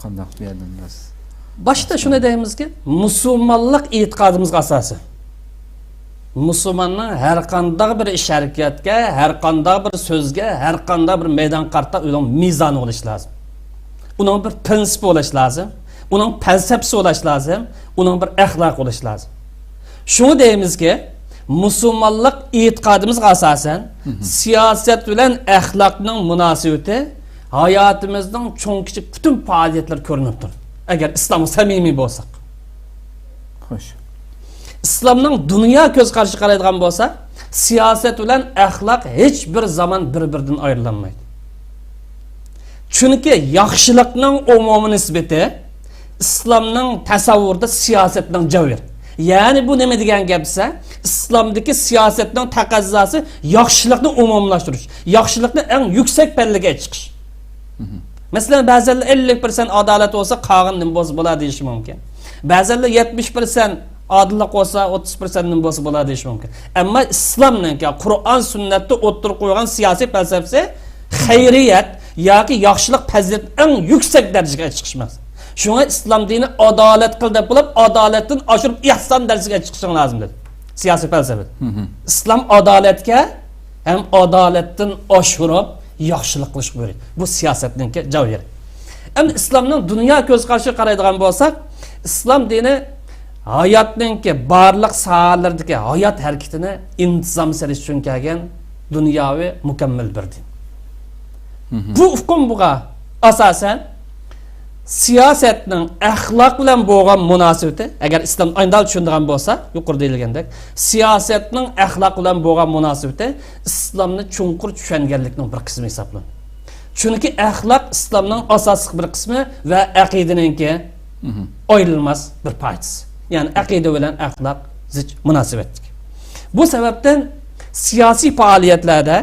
قانداق بۇ يەردىن بىز باشتا شۇنى دەيمىزكى، مۇسۇلمانلىق ئېتىقادىمىزغا ئاساسەن. مۇسۇلماننىڭ ھەر قانداق بىر ئىش ھەرىكەتكە، ھەر قانداق بىر سۆزگە، ھەر قانداق بىر مەيدانغا قارىتا ئۇنىڭ مىزانى بولۇشى لازىم. ئۇنىڭ بىر پرىنسىپى بولۇشى لازىم. ئۇنىڭ پەلسەپىسى بولۇشى لازىم. ئۇنىڭ بىر ئەخلاقى بولۇشى لازىم. شۇڭا دەيمىزكى، مۇسۇلمانلىق ئېتىقادىمىزغا ئاساسەن، سىياسەت بىلەن ئەخلاقنىڭ مۇناسىۋىتى ھاياتىمىزنىڭ چوڭ كىچىك پۈتۈن پائالىيەتلىرى كۆرۈنۈپ تۇرىدۇ. ئەگەر ئىسلامغا سەمىمىي بولساق. خوش. ئىسلامنىڭ دۇنيا كۆز قارىشىغا قارايدىغان بولساق، سىياسەت بىلەن ئەخلاق ھېچ بىر زامان بىر-بىرىدىن ئايرىلالمايدۇ. چۈنكى ياخشىلىقنىڭ ئومۇمىي نىسبىتى ئىسلامنىڭ تەسەۋۋۇرىدا سىياسەتنىڭ جەۋھىرى. يەنى بۇ نېمە دېگەن گەپ دېسە، ئىسلامدىكى سىياسەتنىڭ تەقەززاسى ياخشىلىقنى ئومۇملاشتۇرۇش، ياخشىلىقنى ئەڭ يۈكسەك پەللىگە چىقىش. مەسىلەن، بەزەنلەر ئەللىك پىرسەنت ئادالەت بولسا، قالغىنى نېمە بولسا بولا دېيىشى مۇمكىن. بەزەنلەر يەتمىش پىرسەنت ئادىللىق بولسا، ئوتتۇز پىرسەنت نېمە بولسا بولا دېيىشى مۇمكىن. ئەمما ئىسلامنىڭكى قۇرئان سۈننەتتە ئوتتۇرىغا قويغان سىياسىي پەلسەپىسى خەيرىيەت ياكى ياخشىلىق پەزىلەت ئەڭ يۈكسەك دەرىجىگە چىقىش مەقسەت. شۇڭا ئىسلام دىنى ئادالەت قىل دەپ بولۇپ، ئادالەتتىن ئاشۇرۇپ ئېھسان دەرىجىسىگە چىقىشىڭ لازىم دېدى. سىياسىي پەلسەپە. ئىسلام ئادالەتكە ھەم ئادالەتتىن ئاشۇرۇپ ياخشىلىق قىلىشقا بۇيرۇيدۇ. بۇ سىياسەتنىڭكى جەۋھىرى. ئەمدى ئىسلامنىڭ دۇنيا كۆز قارىشىغا قارايدىغان بولساق، ئىسلام دىنى ھاياتنىڭكى بارلىق ساھەلىرىدىكى ھايات ھەرىكىتىنى ئىنتىزام سېلىش ئۈچۈن كەلگەن دۇنياۋى مۇكەممەل بىر دىن. بۇ ئۇقۇم بۇغا ئاساسەن سىياسەتنىڭ ئەخلاق بىلەن بولغان مۇناسىۋىتى، ئەگەر ئىسلام ئايندال چۈشىنىدىغان بولسا، يۇقىرىدا دېيىلگەندەك، سىياسەتنىڭ ئەخلاق بىلەن بولغان مۇناسىۋىتى ئىسلامنى چوڭقۇر چۈشەنگەنلىكنىڭ بىر قىسمى ھېسابلىنىدۇ. چۈنكى ئەخلاق ئىسلامنىڭ ئاساسلىق بىر قىسمى ۋە ئەقىدىنىڭكى ئايرىلماس بىر پارچىسى. يەنى ئەقىدە بىلەن ئەخلاق زىچ مۇناسىۋەتلىك. بۇ سەۋەبتىن سىياسىي پائالىيەتلەردە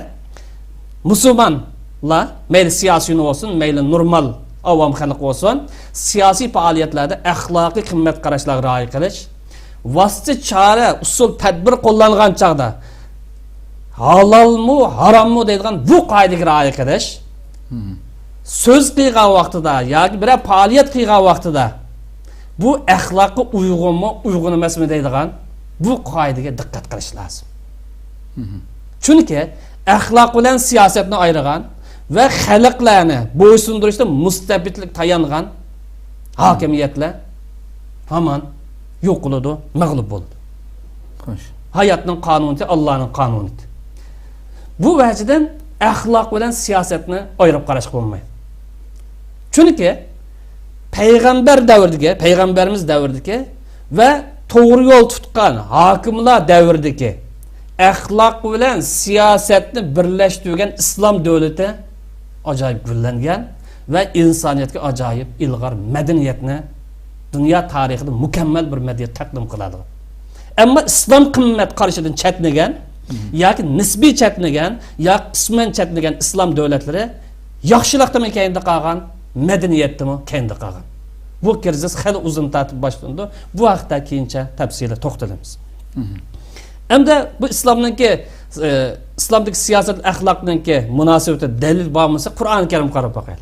مۇسۇلمانلار، مەيلى سىياسىيون بولسۇن، مەيلى نورمال ئاۋام خەلق بولسۇن، سىياسىي پائالىيەتلەردە ئەخلاقىي قىممەت قاراشلارغا رىئايە قىلىش، ۋاسىتە، چارە، ئۇسۇل، تەدبىر قوللانغان چاغدا ھالالمۇ، ھاراممۇ دەيدىغان بۇ قائىدىگە رىئايە قىلىش، سۆز قىلغان ۋاقتىدا ياكى بىرەر پائالىيەت قىلغان ۋاقتىدا بۇ ئەخلاققا ئۇيغۇنمۇ، ئۇيغۇن ئەمەسمۇ دەيدىغان بۇ قائىدىگە دىققەت قىلىش لازىم. چۈنكى ئەخلاق بىلەن سىياسەتنى ئايرىغان ۋە خەلقلەرنى بويسۇندۇرۇشتا مۇستەبىتلىك تايانغان ھاكىمىيەتلەر ھامان يوقىلىدۇ، مەغلۇپ بولىدۇ. خوش. ھاياتنىڭ قانۇنىيىتى، ئاللانىڭ قانۇنىيىتى. بۇ ۋەجىدىن ئەخلاق بىلەن سىياسەتنى ئايرىپ قاراشقا بولمايدۇ. چۈنكى پەيغەمبەر دەۋرىدىكى، پەيغەمبەرىمىز دەۋرىدىكى ۋە توغرا يول تۇتقان ھاكىملار دەۋرىدىكى ئەخلاق بىلەن سىياسەتنى بىرلەشتۈرگەن ئىسلام دۆلىتى ئاجايىپ گۈللەنگەن ۋە ئىنسانىيەتكە ئاجايىپ ئىلغار مەدەنىيەتنى دۇنيا تارىخىدا مۇكەممەل بىر مەدەنىيەت تەقدىم قىلالىغان. ئەمما ئىسلام قىممەت قارىشىدىن چەتنىگەن ياكى نىسبىي چەتنىگەن ياكى قىسمەن چەتنىگەن ئىسلام دۆلەتلىرى ياخشىلىقتىمۇ كەينىدە قالغان، مەدەنىيەتتىمۇ كەينىدە قالغان. بۇ كىرىزىس خېلى ئۇزۇن تارتىپ باشلىنىدۇ. بۇ ھەقتە كېيىنچە تەپسىلىي توختىلىمىز. ئەمدى بۇ ئىسلامنىڭكى، ئى، ئىسلامدىكى سىياسەت ئەخلاقنىڭكى مۇناسىۋىتى دەلىل بار بولسا، قۇرئان كەرىمگە قاراپ باقايلى.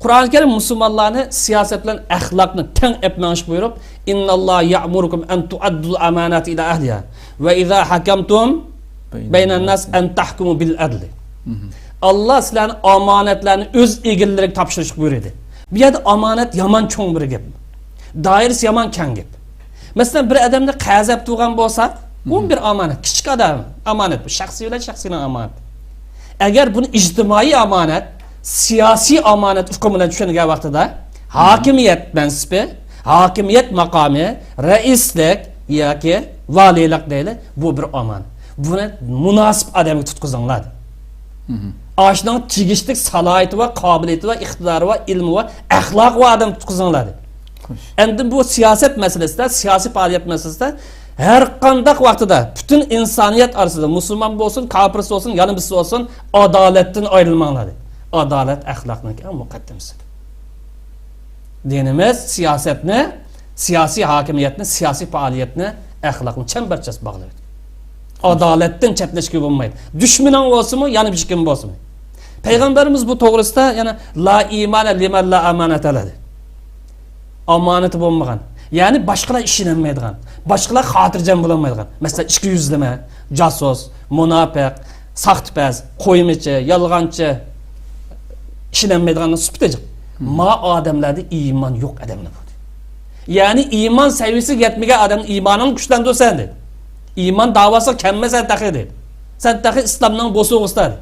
قۇرئان كەرىم مۇسۇلمانلارنى سىياسەت بىلەن ئەخلاقنى تەڭ ئېلىپ مېڭىشقا بۇيرۇپ، «إن الله يأمركم أن تؤدوا الأمانات إلى أهلها وإذا حكمتم بين الناس أن تحكموا بالعدل.» ئاللا سىلەرنى ئامانەتلەرنى ئۆز ئىگىلىرىگە تاپشۇرۇشقا بۇيرۇدى. بۇ يەردە ئامانەت يامان چوڭ بىر گەپ. دائىرىسى يامان كەڭ گەپ. مەسىلەن، بىر ئادەمنى قەرز ئەپ تۇرغان بولسا، ئۇمۇ بىر ئامانەت، كىچىك ئادەم ئامانەت، بۇ شەخسىي بىلەن شەخسىينىڭ ئامانىتى. ئەگەر بۇنى ئىجتىمائىي ئامانەت، سىياسىي ئامانەت ئۇقۇمى بىلەن چۈشەنگەن ۋاقتىدا، ھاكىمىيەت مەنسىپى، ھاكىمىيەت ماقامى، رەئىسلىك ياكى ۋالىيلىق دەيلى، بۇ بىر ئامانەت. بۇنى مۇناسىپ ئادەمگە تۇتقۇزۇڭلار. ئاشۇنىڭ تېگىشلىك سالاھىيىتى بار، قابىلىيىتى بار، ئىقتىدارى بار، ئىلمى بار، ئەخلاقى بار ئادەم تۇتقۇزۇڭلار دېدى. خوش. ئەمدى بۇ سىياسەت مەسىلىسىدە، سىياسىي پائالىيەت مەسىلىسىدە ھەر قانداق ۋاقتىدا پۈتۈن ئىنسانىيەت ئارىسىدا، مۇسۇلمان بولسۇن، كاپىرسى بولسۇن، يەنە بىرسى بولسۇن، ئادالەتتىن ئايرىلماڭلار دېدى. ئادالەت ئەخلاقنىڭ ئەڭ مۇقەددىمىسى. دىنىمىز سىياسەتنى، سىياسىي ھاكىمىيەتنى، سىياسىي پائالىيەتنى، ئەخلاقنى چەمبەرچاس باغلىۋەتكەن. ئادالەتتىن چەتنەشكە بولمايدۇ. دۈشمىنىڭ بولسىمۇ، يەنە بىر كىم بولسىمۇ. پەيغەمبىرىمىز بۇ توغرىسىدا يەنە، «لا ئىمانە لىمەن لا ئامانەتە لەھ» دېدى. ئامانىتى بولمىغان، يەنى باشقىلار ئىشىنەلمەيدىغان، باشقىلار خاتىرجەم بولالمايدىغان، مەسىلەن، ئىككى يۈزلىمە، جاسۇس، مۇناپىق، ساختىپەز، قويمىچى، يالغانچى، ئىشىنەلمەيدىغاننىڭ سۈپىتى جىق. ما ئادەملەردە ئىمان يوق ئادەملەر بۇ. يەنى ئىمان سەۋىيىسىگە يەتمىگەن ئادەمنىڭ ئىمانىنى كۈچلەندۈرسەن دېدى. ئىمان داۋاسىغا كەلمىسەن تېخى دېدى. سەن تېخى ئىسلامنىڭ بوسۇغىسىدا دېدى.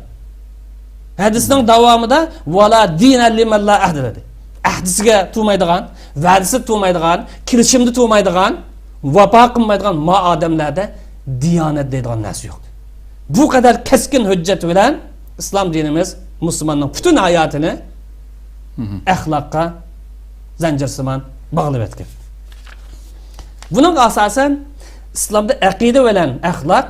ھەدىسنىڭ داۋامىدا، «ۋەلا دىنە لىمەن لا ئەھدە» دېدى. ئەھدىسىگە تۇرمايدىغان، ۋەدىسىدە تۇرمايدىغان، كېلىشىمدە تۇرمايدىغان، ۋاپا قىلمايدىغان ما ئادەملەردە دىيانەت دەيدىغان نەرسە يوق. بۇ قەدەر كەسكىن ھۆججەت بىلەن ئىسلام دىنىمىز مۇسۇلماننىڭ پۈتۈن ھاياتىنى ئەخلاققا زەنجىرسىمان باغلىۋەتكەن. بۇنىڭغا ئاساسەن، ئىسلامدا ئەقىدە بىلەن ئەخلاق،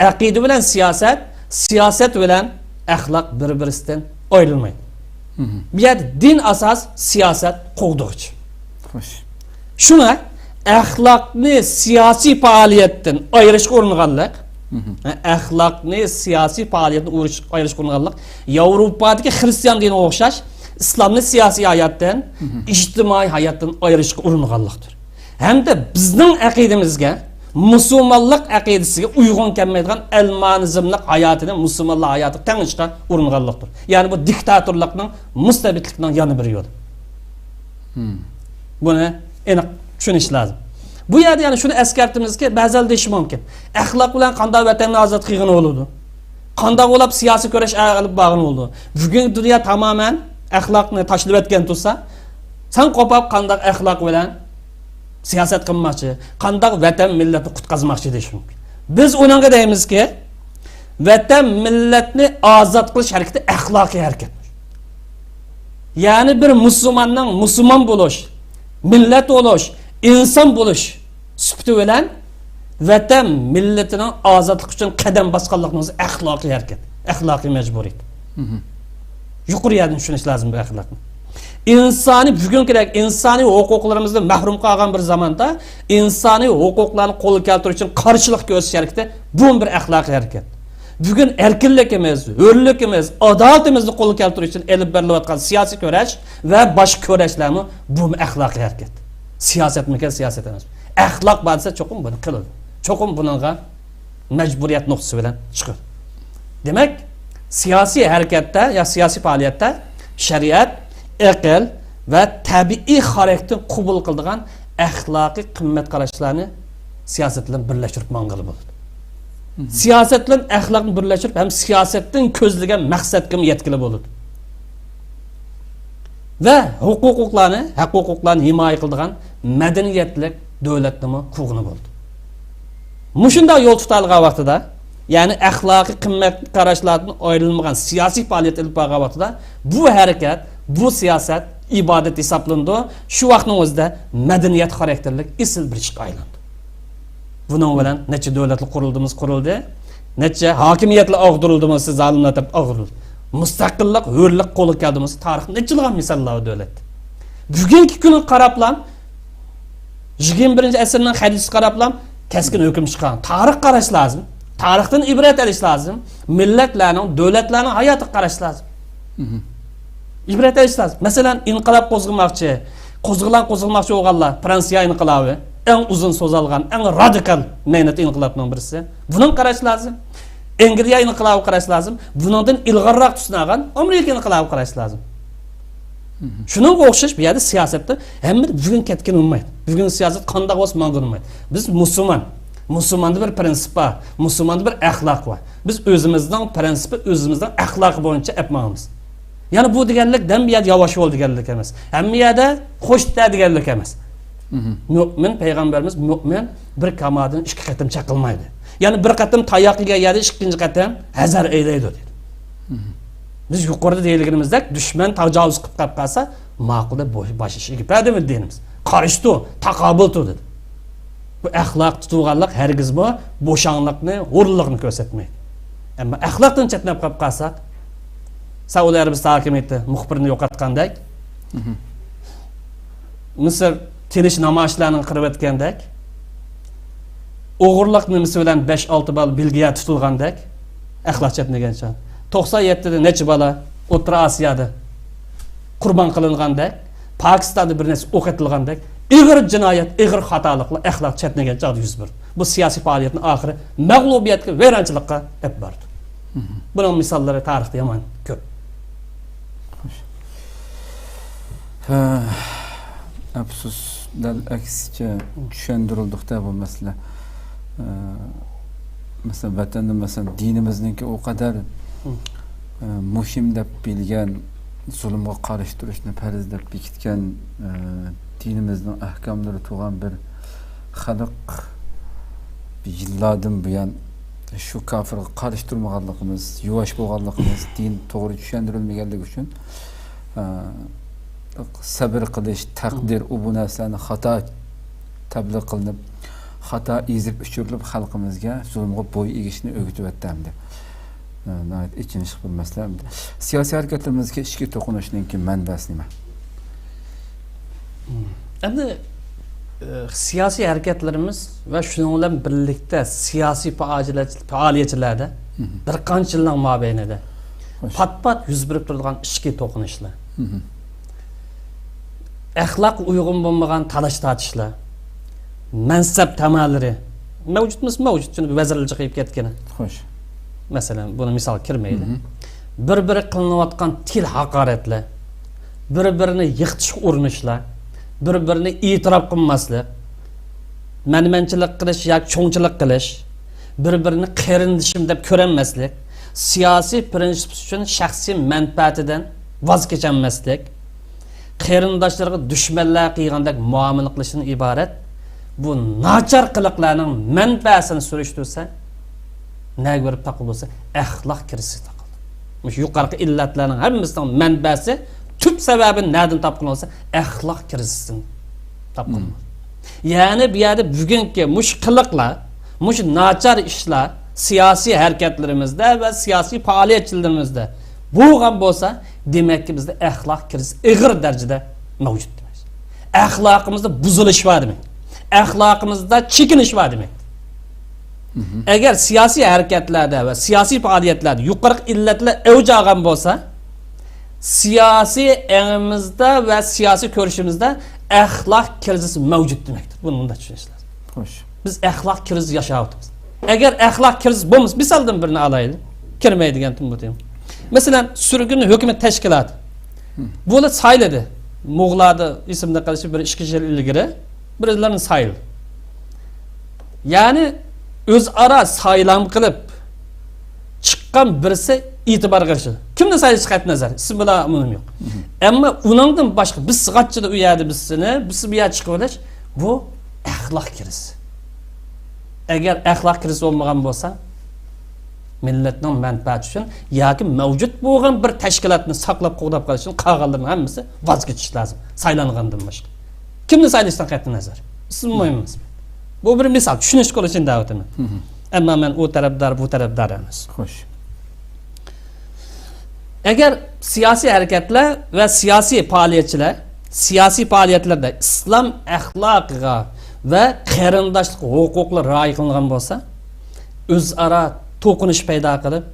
ئەقىدە بىلەن سىياسەت، سىياسەت بىلەن ئەخلاق بىر-بىرسىدىن ئايرىلمايدۇ. بۇ يەردە دىن ئاساس، سىياسەت قوغدىغۇچ. خوش. شۇڭا ئەخلاقنى سىياسىي پائالىيەتتىن ئايرىشقا ئۇرۇنغانلىق، ئەخلاقنى سىياسىي پائالىيەتتىن ئۇرۇش-، ئايرىشقا ئۇرۇنغانلىق ياۋروپادىكى خىرىستىيان دىنىغا ئوخشاش ئىسلامنى سىياسىي ھاياتتىن، ئىجتىمائىي ھاياتتىن ئايرىشقا ئۇرۇنغانلىقتۇر. ھەمدە بىزنىڭ ئەقىدىمىزگە، مۇسۇلمانلىق ئەقىدىسىگە ئۇيغۇن كەلمەيدىغان ئەلمانىزملىق ھاياتىنى مۇسۇلمانلار ھاياتىغا تەڭلىشىشقا ئۇرۇنغانلىقتۇر. يەنى بۇ دىكتاتورلۇقنىڭ، مۇستەبىتلىكنىڭ يەنە بىر يولى. بۇنى ئېنىق چۈشىنىش لازىم. بۇ يەردە يەنە شۇنى ئەسكەرتىمىزكى، بەزىلەر دېيىشى مۇمكىن، ئەخلاق بىلەن قانداق ۋەتەننى ئازاد قىلغىلى بولىدۇ؟ قانداق بولۇپ سىياسىي كۈرەش ئېلىپ بارغىلى بولىدۇ؟ بۈگۈنكى دۇنيا تامامەن ئەخلاقنى تاشلىۋەتكەن تۇرسا، سەن قوپاپ قانداق ئەخلاق بىلەن سىياسەت قىلماقچى، قانداق ۋەتەن مىللەتنى قۇتقازماقچى دېيىشى مۇمكىن. بىز ئۇنىڭغا دەيمىزكى، ۋەتەن مىللەتنى ئازاد قىلىش ھەرىكىتى ئەخلاقىي ھەرىكەت. يەنى بىر مۇسۇلماننىڭ مۇسۇلمان بولۇش، مىللەت بولۇش، ئىنسان بولۇش سۈپىتى بىلەن ۋەتەن مىللىتىنىڭ ئازادلىقى ئۈچۈن قەدەم باسقانلىقىنىڭ ئۆزى ئەخلاقىي ھەرىكەت، ئەخلاقىي مەجبۇرىيەت. يۇقىرى يەردىن چۈشىنىش لازىم بۇ ئەخلاقنى. ئىنسانىي، بۈگۈنكىدەك ئىنسانىي ھوقۇقلىرىمىزدىن مەھرۇم قالغان بىر زاماندا ئىنسانىي ھوقۇقلارنى قولغا كەلتۈرۈش ئۈچۈن قارشىلىق كۆرسىتىش ھەرىكىتى، بۇمۇ بىر ئەخلاقىي ھەرىكەت. بۈگۈن ئەركىنلىكىمىز، ھۆرلۈكىمىز، ئادالىتىمىزنى قولغا كەلتۈرۈش ئۈچۈن ئېلىپ بېرىلىۋاتقان سىياسىي كۈرەش ۋە باشقا كۈرەشلەرمۇ، بۇمۇ ئەخلاقىي ھەرىكەت. سىياسەتمىكەن، سىياسەت ئەمەسمۇ؟ ئەخلاق بار دېسە، چوقۇم بۇنى قىلىدۇ. چوقۇم بۇنىڭغا مەجبۇرىيەت نۇقتىسى بىلەن چىقىدۇ. دېمەك، سىياسىي ھەرىكەتتە يا سىياسىي پائالىيەتتە شەرىئەت، ئەقىل ۋە تەبىئىي خاراكتېرنى قوبۇل قىلىدىغان ئەخلاقىي قىممەت قاراشلارنى سىياسەت بىلەن بىرلەشتۈرۈپ ماڭغىلى بولىدۇ. سىياسەت بىلەن ئەخلاقنى بىرلەشتۈرۈپ ھەم سىياسەتتىن كۆزلىگەن مەقسەتكىمۇ يەتكىلى بولىدۇ. ۋە ھوقۇق ھوقۇقلارنى، ھەق ھوقۇقلارنى ھىمايە قىلىدىغان مەدەنىيەتلىك دۆلەتنىمۇ قۇرغىلى بولىدۇ. مۇشۇنداق يول تۇتالىغان ۋاقتىدا، يەنى ئەخلاقىي قىممەت قاراشلاردىن ئايرىلمىغان سىياسىي پائالىيەت ئېلىپ بارغان ۋاقتىدا، بۇ ھەرىكەت، بۇ سىياسەت ئىبادەت ھېسابلىنىدۇ. شۇ ۋاقىتنىڭ ئۆزىدە مەدەنىيەت خاراكتېرلىك ئېسىل بىر ئىشقا ئايلاندى. بۇنىڭ بىلەن نەچچە دۆلەتلىك قۇرۇلتىيىمىز قۇرۇلدى، نەچچە ھاكىمىيەتلەر ئاغدۇرۇلدىمۇ، سىز زالىملار دەپ ئاغدۇرۇلدى. مۇستەقىللىق، ھۆرلۈك قولغا كەلدىمۇ، تارىختا نەچچىلىغان مىساللار بار دۆلەتتە. بۈگۈنكى كۈنگە قاراپلا، يىگىرمە بىرىنچى ئەسىرنىڭ خەرىتىسىگە قاراپلا كەسكىن ھۆكۈم چىقارغان. تارىخقا قاراش لازىم. تارىختىن ئىبرەت ئېلىش لازىم. مىللەتلەرنىڭ، دۆلەتلەرنىڭ ھاياتىغا قاراش لازىم. ئىبرەت ئېلىش لازىم. مەسىلەن، ئىنقىلاب قوزغىماقچى، قوزغىلاڭ قوزغىماقچى بولغانلار، فرانسىيە ئىنقىلابى، ئەڭ ئۇزۇن سوزالغان، ئەڭ رادىكال مەينەت ئىنقىلابنىڭ بىرسى. بۇنىڭغا قاراش لازىم. ئەنگلىيە ئىنقىلابىغا قاراش لازىم. بۇنىڭدىن ئىلغارراق تۈسىنى ئالغان ئامېرىكا ئىنقىلابىغا قاراش لازىم. شۇنىڭغا ئوخشاش بۇ يەردە سىياسەتتە ھەممە بۈگۈن كەتكىلى بولمايدۇ. بۈگۈن سىياسەت قانداق بولسا ماڭغىلى بولمايدۇ. بىز مۇسۇلمان. مۇسۇلماندا بىر پرىنسىپ بار. مۇسۇلماندا بىر ئەخلاق بار. بىز ئۆزىمىزنىڭ پرىنسىپى، ئۆزىمىزنىڭ ئەخلاقى بويىچە ئەپ ماڭىمىز. يەنى بۇ دېگەنلىك ھەممە يەردە ياۋاش بول دېگەنلىك ئەمەس. ھەممە يەردە خوش دە دېگەنلىك ئەمەس. مۆمىن، پەيغەمبىرىمىز مۆمىن بىر كامادىن ئىككى قېتىم چېقىلمايدۇ. يەنى بىر قېتىم تاياق يېگەن يەردە ئىككىنچى قېتىم ھەزەر ئەيلەيدۇ دېدى. بىز يۇقىرىدا دېيىلگىنىمىزدەك دۈشمەن تاجاۋۇز قىلىپ قېلىپ قالسا، ماقۇل دەپ بوش-، باش ئىشىگە بەردىمىز دىنىمىز. قارشى تۇر، تاقابىل تۇر دېدى. بۇ ئەخلاق تۇتۇۋالغانلىق ھەرگىزمۇ بوشاڭلىقنى، ھورلۇقنى كۆرسەتمەيدۇ. ئەمما ئەخلاقتىن چەتنەپ قېلىپ قالساق، سەئۇدى ئەرەبىستان ھاكىمىيىتى مۇخبىرنى يوقاتقاندەك، مىسىر تىنچ نامايىشچىلارنى قىرىۋەتكەندەك، ئوغرىلىق نېمىسى بىلەن بەش-ئالتە بالا بېلگىيە تۇتۇلغاندەك، ئەخلاق چەتنىگەن چاغ. توقسان يەتتىدە نەچچە بالا ئوتتۇرا ئاسىيادا قۇربان قىلىنغاندەك، پاكىستاندا بىر نەچچە ئوق ئېتىلغاندەك، ئېغىر جىنايەت، ئېغىر خاتالىقلار ئەخلاق چەتنىگەن چاغدا يۈز بەردى. بۇ سىياسىي پائالىيەتنىڭ ئاخىرى مەغلۇبىيەتكە، ۋەيرانچىلىققا ئەپ باردى. بۇنىڭ مىساللىرى تارىختا يامان كۆپ. ھە، ئەپسۇس، دەل ئەكسىچە چۈشەندۈرۈلدۇقتە بۇ مەسىلە. ئە، مەسىلەن، ۋەتەندە، مەسىلەن، دىنىمىزنىڭكى ئۇ قەدەر، ئە، مۇھىم دەپ بىلگەن، زۇلۇمغا قارشى تۇرۇشنى پەرز دەپ بېكىتكەن، ئە، دىنىمىزنىڭ ئەھكاملىرى تۇرغان بىر خەلق يىللاردىن بۇيان شۇ كاپىرغا قارشى تۇرمىغانلىقىمىز، يۇۋاش بولغانلىقىمىز، دىن توغرا چۈشەندۈرۈلمىگەنلىكى ئۈچۈن، ئە، سەبرى قىلىش، تەقدىر، ئۇ بۇ نەرسىلەرنى خاتا تەبلىغ قىلىنىپ، خاتا ئېزىپ ئۇچۇرۇلۇپ، خەلقىمىزگە زۇلۇمغا بويۇن ئېگىشنى ئۆگىتىۋەتتى ئەمدى. ئە، ناھايىتى ئېچىنىشلىق بىر مەسىلە ئەمدى. سىياسىي ھەرىكەتلىرىمىزدىكى ئىچكى توقۇنۇشنىڭكى مەنبەسى نېمە؟ ئەمدى، ئە، سىياسىي ھەرىكەتلىرىمىز ۋە شۇنىڭ بىلەن بىرلىكتە سىياسىي پائالىيەتچىلەردە بىر قانچە يىلنىڭ مابەينىدە پات-پات يۈز بېرىپ تۇرىدىغان ئىچكى توقۇنۇشلار. ئەخلاققا ئۇيغۇن بولمىغان تالاش تارتىشلار، مەنسەپ تامالىرى مەۋجۇتمۇ؟ مەۋجۇت، چۈنكى ۋەزىرلەر چىقىپ كەتكەن. خوش. مەسىلەن، بۇنى مىسالغا كىرمەيلى. بىر بىرى قىلىنىۋاتقان تىل ھاقارەتلەر، بىر بىرىنى يىقىتىشقا ئۇرۇنۇشلار، بىر بىرىنى ئېتىراپ قىلماسلىق، مەنمەنچىلىك قىلىش ياكى چوڭچىلىق قىلىش، بىر بىرىنى قېرىندىشىم دەپ كۆرەلمەسلىك، سىياسىي پرىنسىپ ئۈچۈن شەخسىي مەنپەئەتىدىن ۋاز كېچەلمەسلىك، قېرىنداشلىرىغا دۈشمەنلەر قىلغاندەك مۇئامىلە قىلىشتىن ئىبارەت بۇ ناچار قىلىقلارنىڭ مەنبەسىنى سۈرۈشتۈرسە، نەگە بېرىپ تاقىلىدۇ دېسە، ئەخلاق كىرىزىسى تاقىلىدۇ. مۇشۇ يۇقىرىقى ئىللەتلەرنىڭ ھەممىسىنىڭ مەنبەسى، تۈپ سەۋەبى نەدىن تاپقىلى بولسا، ئەخلاق كىرىزىسىدىن تاپقىلى بولىدۇ. يەنى بۇ يەردە بۈگۈنكى مۇشۇ قىلىقلار، مۇشۇ ناچار ئىشلار سىياسىي ھەرىكەتلىرىمىزدە ۋە سىياسىي پائالىيەتچىلىرىمىزدە بولغان بولسا، دېمەككى، بىزدە ئەخلاق كىرىزىسى ئېغىر دەرىجىدە مەۋجۇت دېمەك. ئەخلاقىمىزدا بۇزۇلۇش بار دېمەك. ئەخلاقىمىزدا چېكىنىش بار دېمەك. ئەگەر سىياسىي ھەرىكەتلەردە ۋە سىياسىي پائالىيەتلەردە يۇقىرىقى ئىللەتلەر ئەۋج ئالغان بولسا، سىياسىي ئېڭىمىزدا ۋە سىياسىي كۆرۈشىمىزدە ئەخلاق كىرىزىسى مەۋجۇت دېمەكتۇر. بۇنى مۇنداق چۈشىنىش لازىم. خوش. بىز ئەخلاق كىرىزىسى ياشاۋاتىمىز. ئەگەر ئەخلاق كىرىزىسى بولمىسا، مىسالدىن بىرنى ئالايلى. كىرمەيدىغان تېما بۇ تېما. مەسىلەن، سۈرگۈن ھۆكۈمەت تەشكىلاتى. بۇلار سايلىدى. مۇغلاردا ئېسىمدە قېلىشى بىر ئىككى يىل ئىلگىرى بىرلىرىنى سايلىدى. يەنى ئۆزئارا سايلام قىلىپ چىققان بىرسى ئېتىبارغا ئېرىشىدۇ. كىمنى سايلىشى قەتئىي نەزەر، ئىسمى بىلەن ئۇنىمۇ يوق. ئەمما ئۇنىڭدىن باشقا بىرسى غاچچىدا ئۇ يەردە بىرسىنى، بىرسى بۇ يەردە چىقىۋېلىش، بۇ ئەخلاق كىرىزىسى. ئەگەر ئەخلاق كىرىزىسى بولمىغان بولسا، مىللەتنىڭ مەنپەئەتى ئۈچۈن ياكى مەۋجۇت بولغان بىر تەشكىلاتنى ساقلاپ قوغداپ قېلىش ئۈچۈن قالغانلىرىنىڭ ھەممىسى ۋاز كېچىش لازىم، سايلانغاندىن باشقا. كىمنى سايلىشىدىن قەتئىي نەزەر، ئىسمى مۇھىم ئەمەس. بۇ بىر مىسال، چۈشىنىشكە ئۇچۇن دەۋاتىمەن. ئەمما مەن ئۇ تەرەپدار، بۇ تەرەپدار ئەمەس. خوش. ئەگەر سىياسىي ھەرىكەتلەر ۋە سىياسىي پائالىيەتچىلەر سىياسىي پائالىيەتلەردە ئىسلام ئەخلاقىغا ۋە قېرىنداشلىق ھوقۇقلىرى رىئايە قىلىنغان بولسا، ئۆزئارا توقۇنۇش پەيدا قىلىپ،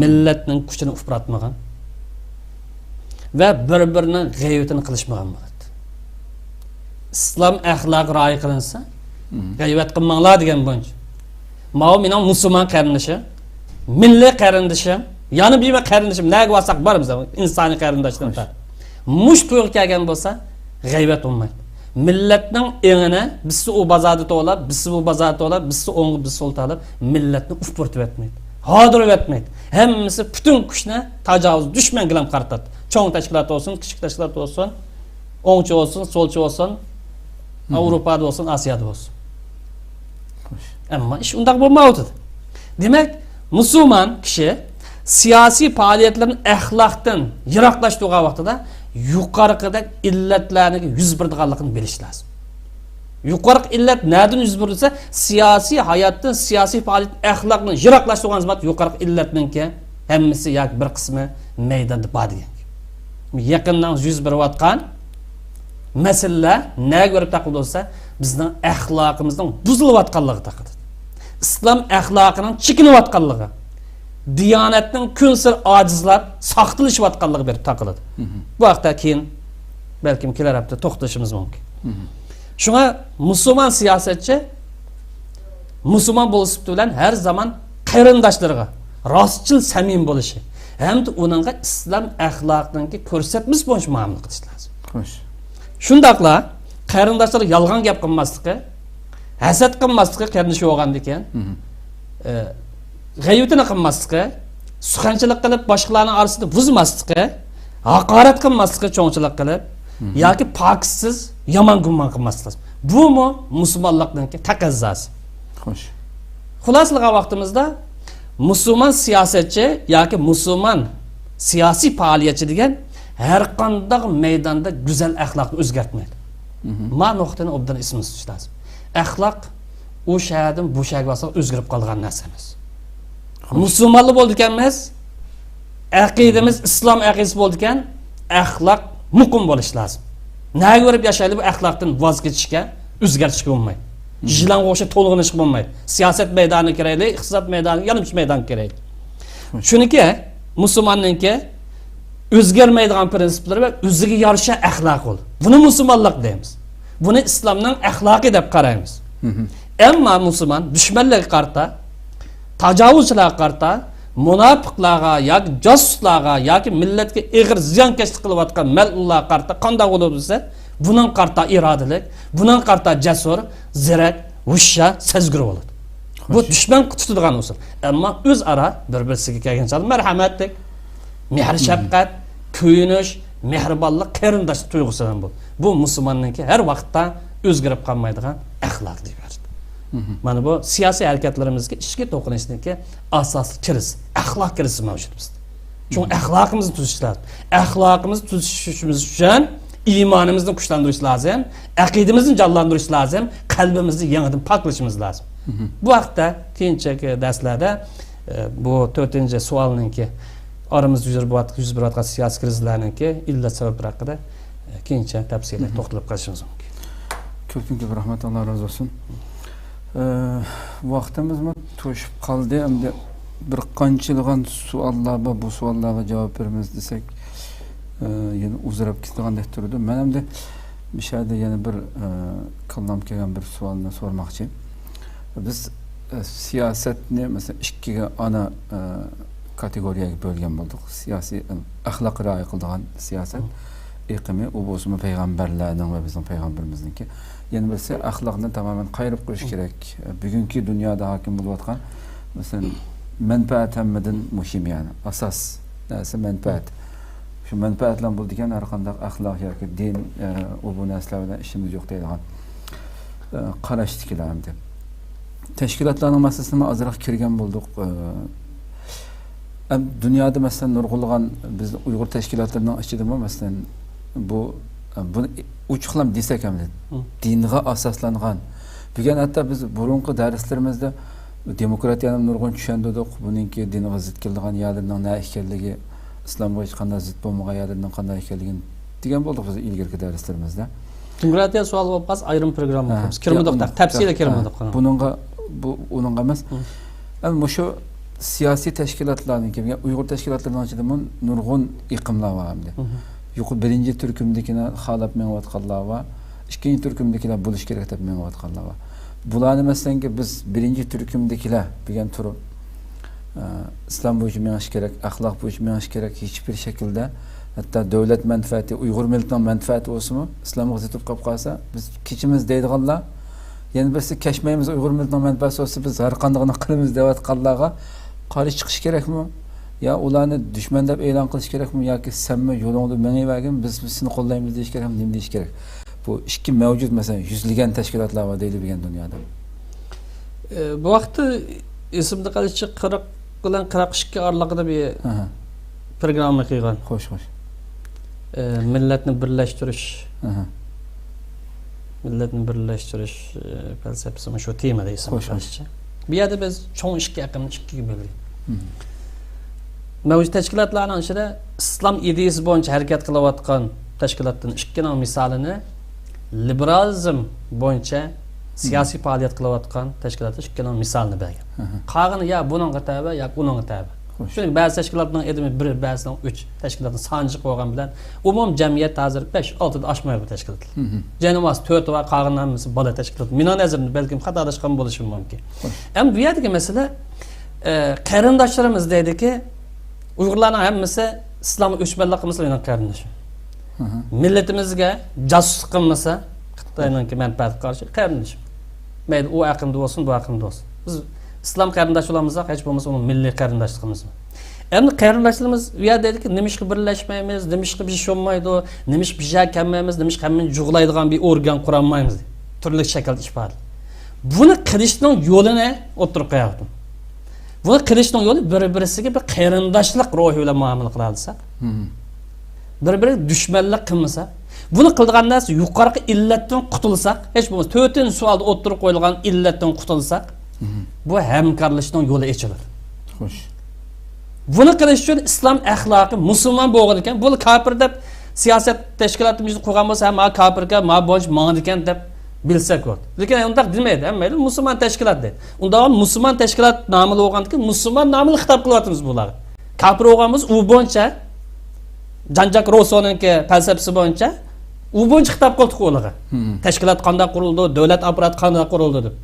مىللەتنىڭ كۈچىنى ئۇپراتمىغان ۋە بىر-بىرىنىڭ غەيۋىتىنى قىلىشمىغان بولىدۇ. ئىسلام ئەخلاقى رىئايە قىلىنسا، غەيۋەت قىلماڭلار دېگەن بويىچە. ماۋۇ مېنىڭ مۇسۇلمان قېرىندىشىم، مىللىي قېرىندىشىم، يەنە بىر قېرىندىشىم، نەگە بارساق بارىمىز، ئىنسانىي قېرىنداشلىقتا. مۇشۇ تۇيغۇ كەلگەن بولسا، غەيۋەت بولمايدۇ. مىللەتنىڭ ئېڭىنى، بىرسى ئۇ بازاردا توۋلاپ، بىرسى بۇ بازاردا توۋلاپ، بىرسى ئوڭغا، بىرسى سول تالىپ، مىللەتنى ئۇپرىتىۋەتمەيدۇ. ھادۇرۇۋەتمەيدۇ. ھەممىسى پۈتۈن كۈچىنى تاجاۋۇز دۈشمەنگىلا قارىتىدۇ. چوڭ تەشكىلات بولسۇن، كىچىك تەشكىلات بولسۇن، ئوڭچى بولسۇن، سولچى بولسۇن، ئاۋروپادا بولسۇن، ئاسىيادا بولسۇن. ئەمما ئىش ئۇنداق بولمايۋاتىدۇ. دېمەك، مۇسۇلمان كىشى سىياسىي پائالىيەتلىرىنى ئەخلاقتىن يىراقلاشتۇرغان ۋاقتىدا يۇقىرىقىدەك ئىللەتلەرنىڭ يۈز بېرىدىغانلىقىنى بىلىش لازىم. يۇقىرىقى ئىللەت نەدىن يۈز بېرىدۇ دېسە، سىياسىي ھاياتتىن، سىياسىي پائالىيەتتىن ئەخلاقنى يىراقلاشتۇرغان زات يۇقىرىقى ئىللەتنىڭكى ھەممىسى ياكى بىر قىسمى مەيداندا بار دېگەن گەپ. يېقىندا يۈز بېرىۋاتقان مەسىلىلەر نەگە بېرىپ تاقىلىدۇ دېسە، بىزنىڭ ئەخلاقىمىزنىڭ بۇزۇلۇۋاتقانلىقىغا تاقىلىدۇ. ئىسلام ئەخلاقىنىڭ چېكىنىۋاتقانلىقى، دىيانەتنىڭ كۈنسېرى ئاجىزلاپ، ساختىلىشىۋاتقانلىقىغا بېرىپ تاقىلىدۇ. بۇ ھەقتە كېيىن بەلكىم كېلەر ھەپتە توختىلىشىمىز مۇمكىن. شۇڭا مۇسۇلمان سىياسەتچى مۇسۇلمان بولۇش سۈپىتى بىلەن ھەر زامان قېرىنداشلىرىغا راستچىل، سەمىمىي بولۇشى ھەمدە ئۇنىڭغا ئىسلام ئەخلاقىنىڭكى كۆرسەتمىسى بويىچە مۇئامىلە قىلىش لازىم. خوش. شۇنداقلا قېرىنداشلىرىغا يالغان گەپ قىلماسلىقى، ھەسەت قىلماسلىقى، قېرىندىشى بولغاندىكىن، ئە، غەيۋىتىنى قىلماسلىقى، سۇخەنچىلىك قىلىپ باشقىلارنىڭ ئارىسىدا بۇزماسلىقى، ھاقارەت قىلماسلىقى، چوڭچىلىق قىلىپ ياكى پاكىتسىز يامان گۇمان قىلماسلىقى لازىم. بۇمۇ مۇسۇلمانلىقنىڭكى تەقەززاسى. خوش. خۇلاسىلىغان ۋاقتىمىزدا مۇسۇلمان سىياسەتچى ياكى مۇسۇلمان سىياسىي پائالىيەتچى دېگەن ھەرقانداق مەيداندا گۈزەل ئەخلاقنى ئۆزگەرتمەيدۇ. ما نۇقتىنى ئوبدان ئېسىمىزدە تۇتۇش لازىم. ئەخلاق ئۇ شەھەردىن بۇ شەھەرگە بارساق ئۆزگىرىپ قالىدىغان نەرسە ئەمەس. مۇسۇلمانلا بولىدىكەنمىز، ئەقىدىمىز ئىسلام ئەقىدىسى بولىدىكەن، ئەخلاق مۇقىم بولۇشى لازىم. نەگە بېرىپ ياشايلى، بۇ ئەخلاقتىن ۋاز كېچىشكە، ئۆزگەرتىشكە بولمايدۇ. يىلانغا ئوخشاپ تولغىنىشقا بولمايدۇ. سىياسەت مەيدانىغا كىرەيلى، ئىقتىساد مەيدانىغا، يەنە مۇشۇ مەيدانغا كىرەيلى. چۈنكى مۇسۇلماننىڭكى ئۆزگەرمەيدىغان پىرىنسىپلىرى ۋە ئۆزىگە يارىشا ئەخلاقى بولىدۇ. بۇنى مۇسۇلمانلىق دەيمىز. بۇنى ئىسلامنىڭ ئەخلاقى دەپ قارايمىز. ئەمما مۇسۇلمان دۈشمەنلەرگە قارىتا، تاجاۋۇزچىلارغا قارىتا، مۇناپىقلارغا ياكى جاسۇسلارغا ياكى مىللەتكە ئېغىر زىيانكەشلىك قىلىۋاتقان مەلئۇنلارغا قارىتا قانداق بولىدۇ دېسە، بۇنىڭغا قارىتا ئىرادىلىك، بۇنىڭغا قارىتا جەسۇر، زېرەك، ھوشيار، سەزگۈر بولىدۇ. بۇ دۈشمەن تۇتىدىغان ئۇسۇل. ئەمما ئۆزئارا بىر-بىرسىگە كەلگەن چاغدا مەرھەمەتلىك، مېھىر-شەپقەت، كۆيۈنۈش، مېھرىبانلىق، قېرىنداشلىق تۇيغۇسى بىلەن بول. بۇ مۇسۇلماننىڭكى ھەر ۋاقىتتا ئۆزگىرىپ قالمايدىغان ئەخلاق دېيىۋەردى. مانا بۇ سىياسىي ھەرىكەتلىرىمىزگە ئىچكى توقۇنۇشتىكى ئاساسلىق كىرىز، ئەخلاق كىرىزى مەۋجۇت بىزدە. شۇڭا ئەخلاقىمىزنى تۈزىتىش لازىم. ئەخلاقىمىزنى تۈزىتىشىمىز ئۈچۈن ئىمانىمىزنى كۈچلەندۈرۈش لازىم، ئەقىدىمىزنى جانلاندۇرۇش لازىم، قەلبىمىزنى يېڭىدىن پاكلىشىمىز لازىم. بۇ ھەقتە كېيىنچىكى دەرسلەردە، ئە، بۇ تۆتىنچى سوئالنىڭكى ئارىمىزدا يۈز بېرىۋات-، يۈز بېرىۋاتقان سىياسىي كىرىزلەرنىڭكى ئىللەت سەۋەبلىرى ھەققىدە، ئە، كېيىنچە تەپسىلىي توختىلىپ قېلىشىمىز مۇمكىن. كۆپتىن كۆپ رەھمەت، ئاللا رازى بولسۇن. ئە، ۋاقتىمىزمۇ توشۇپ قالدى. ئەمدى بىر قانچىلىغان سوئاللار بار، بۇ سوئاللارغا جاۋاب بېرىمىز دېسەك، ئە، يەنە ئۇزىراپ كېتىدىغاندەك تۇرىدۇ. مەن ئەمدى مۇشۇ يەردە يەنە بىر، ئە، كاللام كەلگەن بىر سوئالنى سورىماقچى. بىز، ئە، سىياسەتنى، مەسىلەن، ئىككىگە ئانا، ئە، كاتېگورىيەگە بۆلگەن بولدۇق. سىياسىي، ئە، ئەخلاققا رىئايە قىلىدىغان سىياسەت ئېقىمى، ئۇ بولسىمۇ پەيغەمبەرلەرنىڭ ۋە بىزنىڭ پەيغەمبىرىمىزنىڭكى. يەنە بىرسى ئەخلاقنى تامامەن قايرىپ قويۇش كېرەك. بۈگۈنكى دۇنيادا ھاكىم بولۇۋاتقان، مەسىلەن، مەنپەئەت ھەممىدىن مۇھىم، يەنى ئاساس نەرسە مەنپەئەت. شۇ مەنپەئەت بىلەن بولىدىكەن، ھەر قانداق ئەخلاق ياكى دىن، ئە، ئۇ بۇ نەرسىلەر بىلەن ئىشىمىز يوق دەيدىغان، ئە، قاراشتىكىلەر ئەمدى. تەشكىلاتلارنىڭ مەسىلىسىنىمۇ ئازراق كىرگەن بولدۇق. ئە، ئەم، دۇنيادا، مەسىلەن، نۇرغۇنلىغان بىز ئۇيغۇر تەشكىلاتلىرىنىڭ ئىچىدىمۇ، مەسىلەن، بۇ، ئە، بۇنى ئوچۇقلام دېسەك ھەم دىنغا ئاساسلانغان. بۈگۈن ھەتتا بىز بۇرۇنقى دەرسلىرىمىزدە دېموكراتىيەنى نۇرغۇن چۈشەندۈردۇق. بۇنىڭكى دىنغا زىت كېلىدىغان يەرلىرىنىڭ نە ئىكەنلىكى، ئىسلامغا ھېچقانداق زىت بولمىغان يەرلىرىنىڭ قانداق ئىكەنلىكىنى دېگەن بولدۇق بىز ئىلگىرىكى دەرسلىرىمىزدە. دېموكراتىيە سوئالى بولۇپ قالسا، ئايرىم پروگرامما قىلىمىز. كىرمىدۇق، تەپسىلىي كىرمىدۇق. بۇنىڭغا، بۇ، ئۇنىڭغا ئەمەس. ئەمما مۇشۇ سىياسىي تەشكىلاتلارنىڭكى، ئۇيغۇر تەشكىلاتلىرىنىڭ ئىچىدىمۇ نۇرغۇن ئېقىملار بار ئەمدى. يۇقىرى بىرىنچى تۈركۈمدىكىنى خالاپ مېڭىۋاتقانلار بار، ئىككىنچى تۈركۈمدىكىلەر بولۇش كېرەك دەپ مېڭىۋاتقانلار بار. بۇلارنى، مەسىلەنكى، بىز بىرىنچى تۈركۈمدىكىلەر دېگەن تۇرۇپ، ئە، ئىسلام بويىچە مېڭىش كېرەك، ئەخلاق بويىچە مېڭىش كېرەك، ھېچبىر شەكىلدە، ھەتتا دۆلەت مەنپەئەتى، ئۇيغۇر مىللىتىنىڭ مەنپەئەتى بولسىمۇ، ئىسلامغا زىت بولۇپ قېلىپ قالسا، بىز كېچىمىز دەيدىغانلار، يەنە بىرسى كەچمەيمىز، ئۇيغۇر مىللىتىنىڭ مەنپەئەتى بولسا، بىز ھەر قاندىقىنى قىلىمىز دەۋاتقانلارغا قارشى چىقىش كېرەكمۇ؟ يا ئۇلارنى دۈشمەن دەپ ئېلان قىلىش كېرەكمۇ؟ ياكى سەنمۇ يولۇڭدا مېڭىۋەرگىن، بىز، بىز سېنى قوللايمىز دېيىش كېرەكمۇ؟ نېمە دېيىش كېرەك؟ بۇ ئىككى مەۋجۇت، مەسىلەن، يۈزلىگەن تەشكىلاتلار بار دەيدۇ بۈگۈن دۇنيادا. ئە، بۇ ۋاقىتتا ئېسىمدە قېلىشىچە، قىرىق بىلەن قىرىق ئىككى ئارىلىقىدا بىر ئاھا. پروگرامما قىلغان. خوش، خوش. ئە، مىللەتنى بىرلەشتۈرۈش. ئاھا. مىللەتنى بىرلەشتۈرۈش، ئە، پەلسەپىسى مۇشۇ تېمىدا ئېسىمدە خوش، خوش. قېلىشىچە. بۇ يەردە بىز چوڭ ئىككى ئېقىمنى ئىككىگە بۆلگەن. مەۋجۇت تەشكىلاتلارنىڭ ئىچىدە ئىسلام ئىدىيىسى بويىچە ھەرىكەت قىلىۋاتقان تەشكىلاتتىن ئىككىنىڭ مىسالىنى، لىبېرالىزم بويىچە سىياسىي پائالىيەت قىلىۋاتقان تەشكىلاتتىن ئىككىنىڭ مىسالىنى بەرگەن. قالغىنى يا بۇنىڭغا تەۋە، ياكى ئۇنىڭغا تەۋە. خوش. چۈنكى بەزى تەشكىلاتنىڭ ئېدىمى بىر، بەزىسىنىڭ ئۈچ، تەشكىلاتنىڭ سانى جىق بولغان بىلەن ئومۇمىي جەمئىيەت ھازىر بەش، ئالتىدىن ئاشمايدۇ بۇ تەشكىلاتلار. جېنىۋاسى تۆتى بار، قالغان ھەممىسى بالا تەشكىلات. مېنىڭ نەزىرىمدە بەلكىم خاتالاشقان بولۇشۇم مۇمكىن. خوش. ئەمدى بۇ يەردىكى مەسىلە، ئە، قېرىنداشلىرىمىز دەيدىكى، ئۇيغۇرلارنىڭ ھەممىسى ئىسلامغا ئۆچمەنلىك قىلمىسا، مېنىڭ قېرىندىشىم. مىللىتىمىزگە جاسۇسلۇق قىلمىسا، خىتاينىڭكى مەنپەئەتىگە قارشى قېرىندىشىم. مەيلى ئۇ ئەقىمدە بولسۇن، بۇ ئەقىمدە بولسۇن. بىز ئىسلام قېرىنداش بولالمىساق، ھېچ بولمىسا ئۇنىڭ مىللىي قېرىنداشلىقىمىزمۇ. ئەمدى قېرىنداشلىرىمىز ئۇ يەردە دەيدىكى، نېمىشقا بىرلەشمەيمىز، نېمىشقا بىر ئىش بولمايدۇ، نېمىشقا بىر يەرگە كەلمەيمىز، نېمىشقا ھەممىنى جۇغلايدىغان بىر ئورگان قۇرالمايمىز دەيدۇ. تۈرلۈك شەكىلدە ئىپادە. بۇنى قىلىشنىڭ يولىنى ئوتتۇرىغا قويۇۋاتىمەن. بۇنى قىلىشنىڭ يولى بىر-بىرسىگە بىر قېرىنداشلىق روھى بىلەن مۇئامىلە قىلالىساق، بىر-بىرىگە دۈشمەنلىك قىلمىساق، بۇنى قىلىدىغان نەرسە يۇقىرىقى ئىللەتتىن قۇتۇلساق، ھېچ بولمىسا تۆتىنچى سوئالدا ئوتتۇرىغا قويۇلغان ئىللەتتىن قۇتۇلساق، بۇ ھەمكارلىشىشنىڭ يولى ئېچىلىدۇ. خوش. بۇنى قىلىش ئۈچۈن ئىسلام ئەخلاقى، مۇسۇلمان بولغىنىكەن، بۇ كاپىر دەپ سىياسەت تەشكىلاتىمىزنى قۇرغان بولسا، ھە، ما كاپىركەن، ما بويىچە ماڭىدىكەن دەپ بىلسەك بولدى. لېكىن ئۇنداق دېمەيدۇ، ھەممەيلى مۇسۇلمان تەشكىلات دەيدۇ. ئۇنداق مۇسۇلمان تەشكىلات نامىلى بولغاندىكىن، مۇسۇلمان نامىلى خىتاب قىلىۋاتىمىز بۇلارغا. كاپىر بولغان بولسا، ئۇ بويىچە جان جاك روسونىڭكى پەلسەپىسى بويىچە، ئۇ بويىچە خىتاب قىلدۇق ئۇلارغا. تەشكىلات قانداق قۇرۇلىدۇ، دۆلەت ئاپپاراتى قانداق قۇرۇلىدۇ دەپ.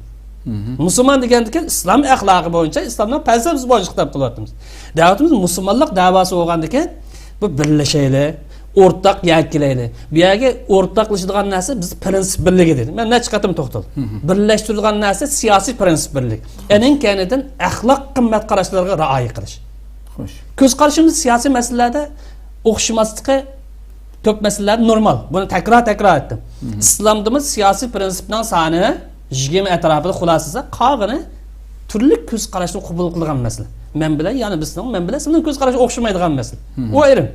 مۇسۇلمان دېگەندىكىن ئىسلام ئەخلاقى بويىچە، ئىسلامنىڭ پەلسەپىسى بويىچە خىتاب قىلىۋاتىمىز. دەۋەتىمىز مۇسۇلمانلىق دەۋاسى بولغاندىكىن، بۇ بىرلىشەيلى، ئورتاق يەكىنلەيلى. بۇ يەرگە ئورتاقلىشىدىغان نەرسە بىز پرىنسىپ بىرلىكى دېدىم. مەن نەچچە قېتىم توختالدىم. بىرلەشتۈرىدىغان نەرسە سىياسىي پرىنسىپ بىرلىكى. ئەنىڭ كەينىدىن ئەخلاق قىممەت قاراشلىرىغا رىئايە قىلىش. كۆز قارىشىمىز سىياسىي مەسىلىلەردە ئوخشىماسلىقى كۆپ مەسىلىلەردە نورمال. بۇنى تەكرار تەكرار ئېيتتىم. ئىسلامدىمۇ سىياسىي پرىنسىپنىڭ سانى يىگىرمە ئەتراپىدا خۇلاسىلىسا، قالغىنى تۈرلۈك كۆز قاراشنى قوبۇل قىلغان مەسىلە. مەن بىلەن يەنە بىرسىنىڭ، مەن بىلەن سىزنىڭ كۆز قارىشى ئوخشىمايدىغان مەسىلە. ئۇ ئايرىم.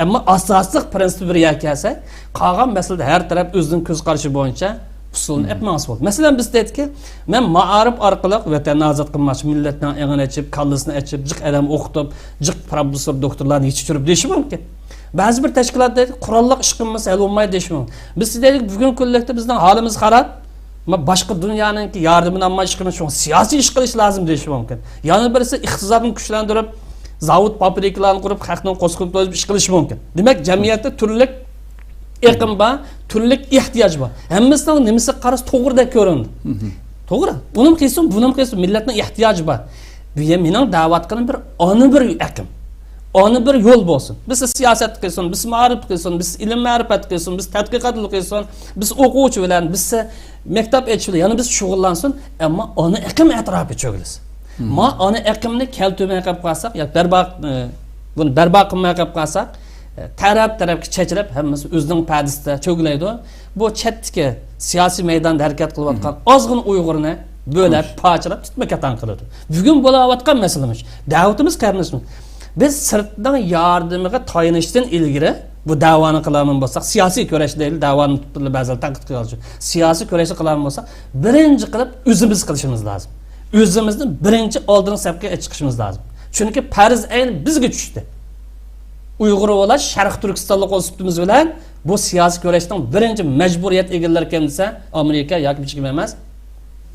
ئەمما ئاساسلىق پرىنسىپ بىر يەرگە كەلسە، قالغان مەسىلىدە ھەر تەرەپ ئۆزىنىڭ كۆز قارىشى بويىچە ئۇسۇلنى ئېلىپ ماڭسا بولىدۇ. مەسىلەن، بىز دەيدىكى، مەن مائارىپ ئارقىلىق ۋەتەننى ئازاد قىلماقچى، مىللەتنىڭ ئېڭىنى ئېچىپ، كاللىسىنى ئېچىپ، جىق ئادەم ئوقۇتۇپ، جىق پروفېسسور، دوكتورلارنى يېتىشتۈرۈپ دېيىشى مۇمكىن. بەزى بىر تەشكىلات دەيدۇ، قوراللىق ئىش قىلمىسا ھەل بولمايدۇ دېيىشى مۇمكىن. بىز دەيدۇ، بۈگۈنكى كۈنلۈكتە بىزنىڭ ھالىمىز خاراب. ما باشقا دۇنيانىڭكى ياردىمىنى ئالماي ئىش قىلماي، شۇڭا سىياسىي ئىش قىلىش لازىم دېيىشى مۇمكىن. يەنە بىرسى ئىقتىسادنى كۈچلەندۈرۈپ، زاۋۇت، فابرىكىلارنى قۇرۇپ، خەقنىڭ قورسىقىنى تويدۇرۇپ ئىش قىلىشى مۇمكىن. دېمەك، جەمئىيەتتە تۈرلۈك ئېقىم بار، تۈرلۈك ئېھتىياج بار. ھەممىسىنىڭ نېمىسىگە قارىسا توغرىدەك كۆرۈنىدۇ. توغرا. ئۇنىمۇ قىلسۇن، بۇنىمۇ قىلسۇن، مىللەتنىڭ ئېھتىياجى بار. بۇ يەر مېنىڭ دەۋاتقىنىم بىر ئانا بىر ئېقىم. ئانا بىر يول بولسۇن. بىز سىياسەت قىلسۇن، بىز مائارىپ قىلسۇن، بىز ئىلىم مەرىپەت قىلسۇن، بىز تەتقىقات قىلسۇن، بىز ئوقۇغۇچى بىلەن، بىز مەكتەپ ئېچىش بىلەن، يەنە بىز شۇغۇللانسۇن، ئەمما ئانا ئېقىم ئەتراپى چۆگىلىسۇن. ما ئانا ئېقىمنى كەلتۈرمەي قېلىپ قالساق، يا بەربا، ئى، بۇنى بەربا قىلماي قېلىپ قالساق، ئى، تەرەپ-تەرەپكە چەچرەپ، ھەممىسى ئۆزىنىڭ پەدىسىدە چۆگىلەيدۇ. بۇ چەتتىكى سىياسىي مەيداندا ھەرىكەت قىلىۋاتقان ئازغىنا ئۇيغۇرنى بۆلەپ، پارچىلاپ، تۈتمە-كاتان قىلىدۇ. بۈگۈن بولاۋاتقان مەسىلىمىز. دەۋىتىمىز قېرىندىشىمىز. بىز سىرتنىڭ ياردىمىگە تايىنىشتىن ئىلگىرى بۇ دەۋانى قىلالمىغان بولساق، سىياسىي كۈرەش دەيلى، دەۋانى بەزىلەر تەنقىد قىلىۋاتىدۇ. سىياسىي كۈرەشنى قىلالمىغان بولساق، بىرىنچى قىلىپ ئۆزىمىز قىلىشىمىز لازىم. ئۆزىمىزنى بىرىنچى ئالدىنقى سەپكە چىقىشىمىز لازىم. چۈنكى پەرز ئەينى بىزگە چۈشتى. ئۇيغۇر بولاش، شەرقىي تۈركىستانلىق بولۇپ سۈپىتىمىز بىلەن بۇ سىياسىي كۈرەشنىڭ بىرىنچى مەجبۇرىيەت ئىگىلىرى كىم دېسە، ئامېرىكا ياكى بىر كىم ئەمەس،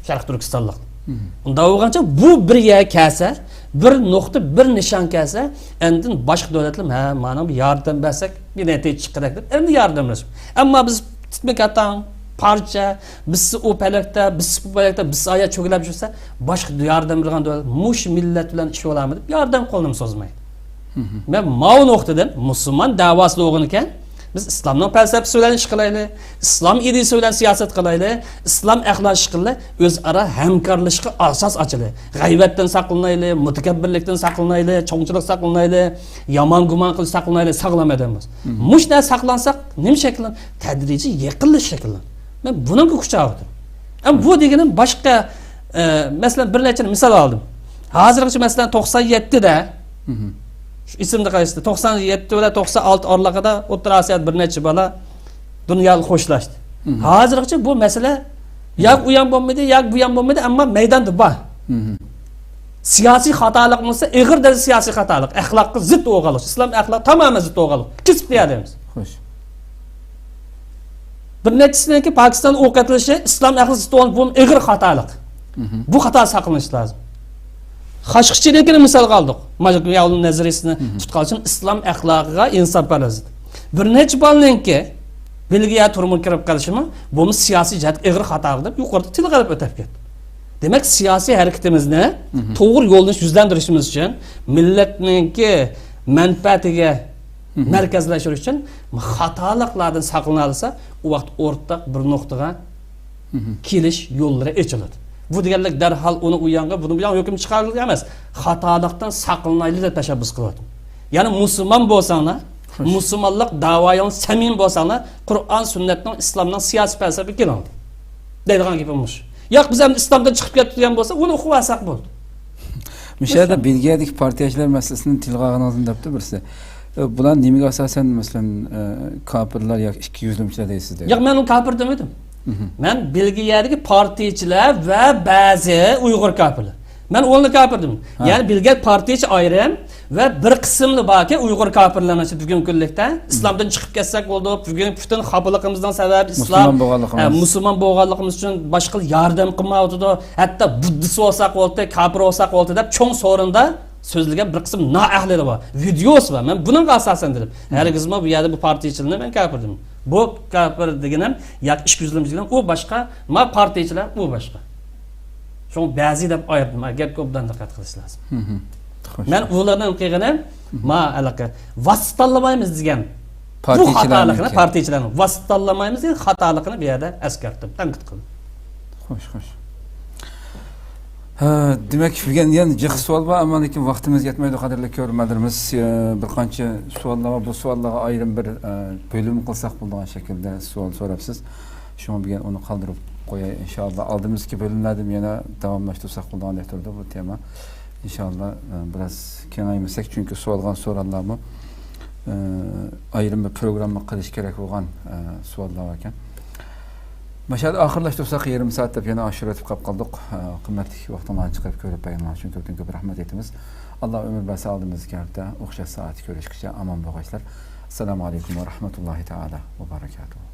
شەرقىي تۈركىستانلىق. ئۇنداق بولغانچە بۇ بىر يەر كەلسە، بىر نۇقتا، بىر نىشان كەلسە، ئاندىن باشقا دۆلەتلەر، ھە، مانا بۇ ياردەم بەرسەك، بىر نەتىجە چىققۇدەك دەپ، ئەمدى ياردەملەش. ئەمما بىز تىتمە-كاتان، پارچە، بىرسى ئۇ پەلەكتە، بىرسى بۇ پەلەكتە، بىرسى ئايا چۆگىلەپ يۈرسە، باشقا ياردەم بېرىدىغان دۆلەت مۇشۇ مىللەت بىلەن ئىش بولامدۇ دەپ ياردەم قولىنى سوزمايدۇ. مەن ماۋۇ نۇقتىدىن مۇسۇلمان دەۋاسى بولغىنىكەن، بىز ئىسلامنىڭ پەلسەپىسى بىلەن ئىش قىلايلى، ئىسلام ئىدىيىسى بىلەن سىياسەت قىلايلى، ئىسلام ئەخلاق ئىش قىلىلى، ئۆزئارا ھەمكارلىشىشقا ئاساس ئاچىلى. غەيۋەتتىن ساقلىنايلى، مۇتەكەببىرلىكتىن ساقلىنايلى، چوڭچىلىق ساقلىنايلى، يامان گۇمان قىلىش ساقلىنايلى، ساغلام ئادەم بولسا. مۇشۇ نەرسە ساقلانساق، نېمە شەكىللىنىدۇ؟ تەدرىجىي يېقىنلىشىش شەكىللىنىدۇ. مەن بۇنىڭغا ئۇچراۋاتىمەن. ئەمما بۇ دېگىنىم باشقا، ئە، مەسىلەن، بىر نەچچە مىسال ئالدىم. ھازىرغىچە، مەسىلەن، توقسان يەتتىدە، شۇ ئېسىمدە قالسا، توقسان يەتتە بىلەن توقسان ئالتە ئارىلىقىدا ئوتتۇرا ئاسىيادا بىر نەچچە بالا دۇنيا خوشلاشتى. ھازىرغىچە بۇ مەسىلە ياكى ئۇ يان بولمىدى، ياكى بۇ يان بولمىدى، ئەمما مەيداندا بار. سىياسىي خاتالىق بولسا، ئېغىر دەرىجىدە سىياسىي خاتالىق، ئەخلاققا زىت بولغانلىق، ئىسلام ئەخلاقى تامامەن زىت بولغانلىق، كېسىپ قويالايمىز. خوش. بىر نەچچىسىنىڭكى پاكىستاندا ئوق ئېتىلىشى ئىسلام ئەخلاقىغا زىت بولغان بۇ ئېغىر خاتالىق. بۇ خاتا ساقلىنىش لازىم. خاشقچىنىڭكىنى مىسالغا ئالدۇق. ماجاكياۋلىنىڭ نەزەرىيىسىنى تۇتقان ئۈچۈن ئىسلام ئەخلاقىغا ئىنسانپەرۋەرلىك. بىر نەچچە بالىنىڭكى بېلگىيە تۈرمىگە كىرىپ قېلىشىمۇ، بۇمۇ سىياسىي جەھەتتە ئېغىر خاتا دەپ يۇقىرىدا تىلغا ئېلىپ ئۆتۈپ كەتتى. دېمەك، سىياسىي ھەرىكىتىمىزنى توغرا يوللىنىش يۈزلەندۈرۈشىمىز ئۈچۈن مىللەتنىڭكى مەنپەئەتىگە مەركەزلەشتۈرۈش ئۈچۈن خاتالىقلاردىن ساقلىنالىسا، ئۇ ۋاقىت ئورتاق بىر نۇقتىغا كېلىش يوللىرى ئېچىلىدۇ. بۇ دېگەنلىك دەرھال ئۇنى ئۇ يانغا، بۇنى بۇ يانغا ھۆكۈم چىقارغىلى ئەمەس، خاتالىقتىن ساقلىنايلى دەپ تەشەببۇس قىلىۋاتىمەن. يەنى مۇسۇلمان بولساڭلار، مۇسۇلمانلىق داۋايىڭلار سەمىمىي بولساڭلار، قۇرئان سۈننەتنىڭ، ئىسلامنىڭ سىياسىي پەلسەپىسىگە كېلىڭلار دەيدىغان گېپىم مۇشۇ. ياق، بىز ئەمدى ئىسلامدىن چىقىپ كەتتۇق دېگەن بولسا، ئۇنى ئوقۇۋالساق بولدى. مۇشۇ يەردە بېلگىيەدىكى پارتىيەچىلەر مەسىلىسىنى تىلغا ئالغىنىڭىزنى دەپتۇ بىرسى. ئە، بۇلار نېمىگە ئاساسەن، مەسىلەن، ئە، كاپىرلار ياكى ئىككى يۈزلىمىچىلەر دەيسىز دەيدۇ. ياق، مەن ئۇ كاپىر دېمىدىم. مەن بېلگىيەدىكى پارتىيىچىلەر ۋە بەزى ئۇيغۇر كاپىرلار. مەن ئۇلارنى كاپىر دېمىدىم. يەنى بېلگىيە پارتىيىچى ئايرىم ۋە بىر قىسىملا باركى ئۇيغۇر كاپىرلارنىڭ ئىچىدە بۈگۈنكى كۈنلۈكتە ئىسلامدىن چىقىپ كەتسەك بولدى، بۈگۈن پۈتۈن خاپىلىقىمىزنىڭ سەۋەبى ئىسلام، مۇسۇلمان بولغانلىقىمىز. ئە، مۇسۇلمان بولغانلىقىمىز ئۈچۈن باشقىلار ياردەم قىلمايۋاتىدۇ، ھەتتا بۇددىست بولساق بولدى، كاپىر بولساق بولدى دەپ چوڭ سورۇندا سۆزلىگەن بىر قىسىم نائەھلىلىرى بار، ۋىدېوسى بار. مەن بۇنىڭغا ئاساسەن دېدىم. ھەرگىزمۇ بۇ يەردە بۇ پارتىيىچىلەرنى مەن كاپىر دېمەم. بۇ كاپىر دېگىنىم ياكى ئىچكى يۈزلىمىچىلەر، ئۇ باشقا، ما پارتىيىچىلەر، ئۇ باشقا. شۇڭا بەزى دەپ ئايرىدىم. گەپكە ئوبدان دىققەت قىلىش لازىم. مەن ئۇلارنىڭ قىلغىنى، ما ھېلىقى ۋاسىتە تاللىمايمىز دېگەن بۇ خاتالىقىنى، پارتىيىچىلەرنىڭ ۋاسىتە تاللىمايمىز دېگەن خاتالىقىنى بۇ يەردە ئەسكەرتتىم، تەنقىد قىلدىم. خوش، خوش. ھە، دېمەك، بۈگۈن يەنە جىق سوئال بار، ئەمما لېكىن ۋاقتىمىز يەتمەيدۇ، قەدىرلىك كۆرۈرمەنلىرىمىز. ئە، بىر قانچە سوئاللار بار، بۇ سوئاللارغا ئايرىم بىر، ئە، بۆلۈم قىلساق بولىدىغان شەكىلدە سوئال سوراپسىز. شۇڭا بۈگۈن ئۇنى قالدۇرۇپ قوياي، ئىنشائاللا. ئالدىمىزدىكى بۆلۈملەردىمۇ يەنە داۋاملاشتۇرساق بولىدىغاندەك تۇرىدۇ بۇ تېما. ئىنشائاللا، ئە، بىراز كېڭەيمىسەك، چۈنكى سوئالغان سوئاللارمۇ، ئە، ئايرىم بىر پروگرامما قىلىش كېرەك بولغان، ئە، سوئاللار باركەن. ماشائاللا، ئاخىرلاشتۇرساق، يېرىم سائەت دەپ يەنە ئاشۇرۇۋېتىپ قاپ قالدۇق. ئە، قىممەتلىك ۋاقتىڭلارنى چىقىرىپ كۆرۈپ بەرگىنىڭلار ئۈچۈن كۆپتىن كۆپ رەھمەت ئېيتىمىز. ئاللا ئۆمۈر بەرسە، ئالدىمىزدىكى ھەپتە ئوخشاش سائەتتە كۆرۈشكىچە ئامان بولغايسىلەر. ئەسسالامۇ ئەلەيكۇم ۋە رەھمەتۇللاھى تائالا ۋە بەرىكاتۇھۇ.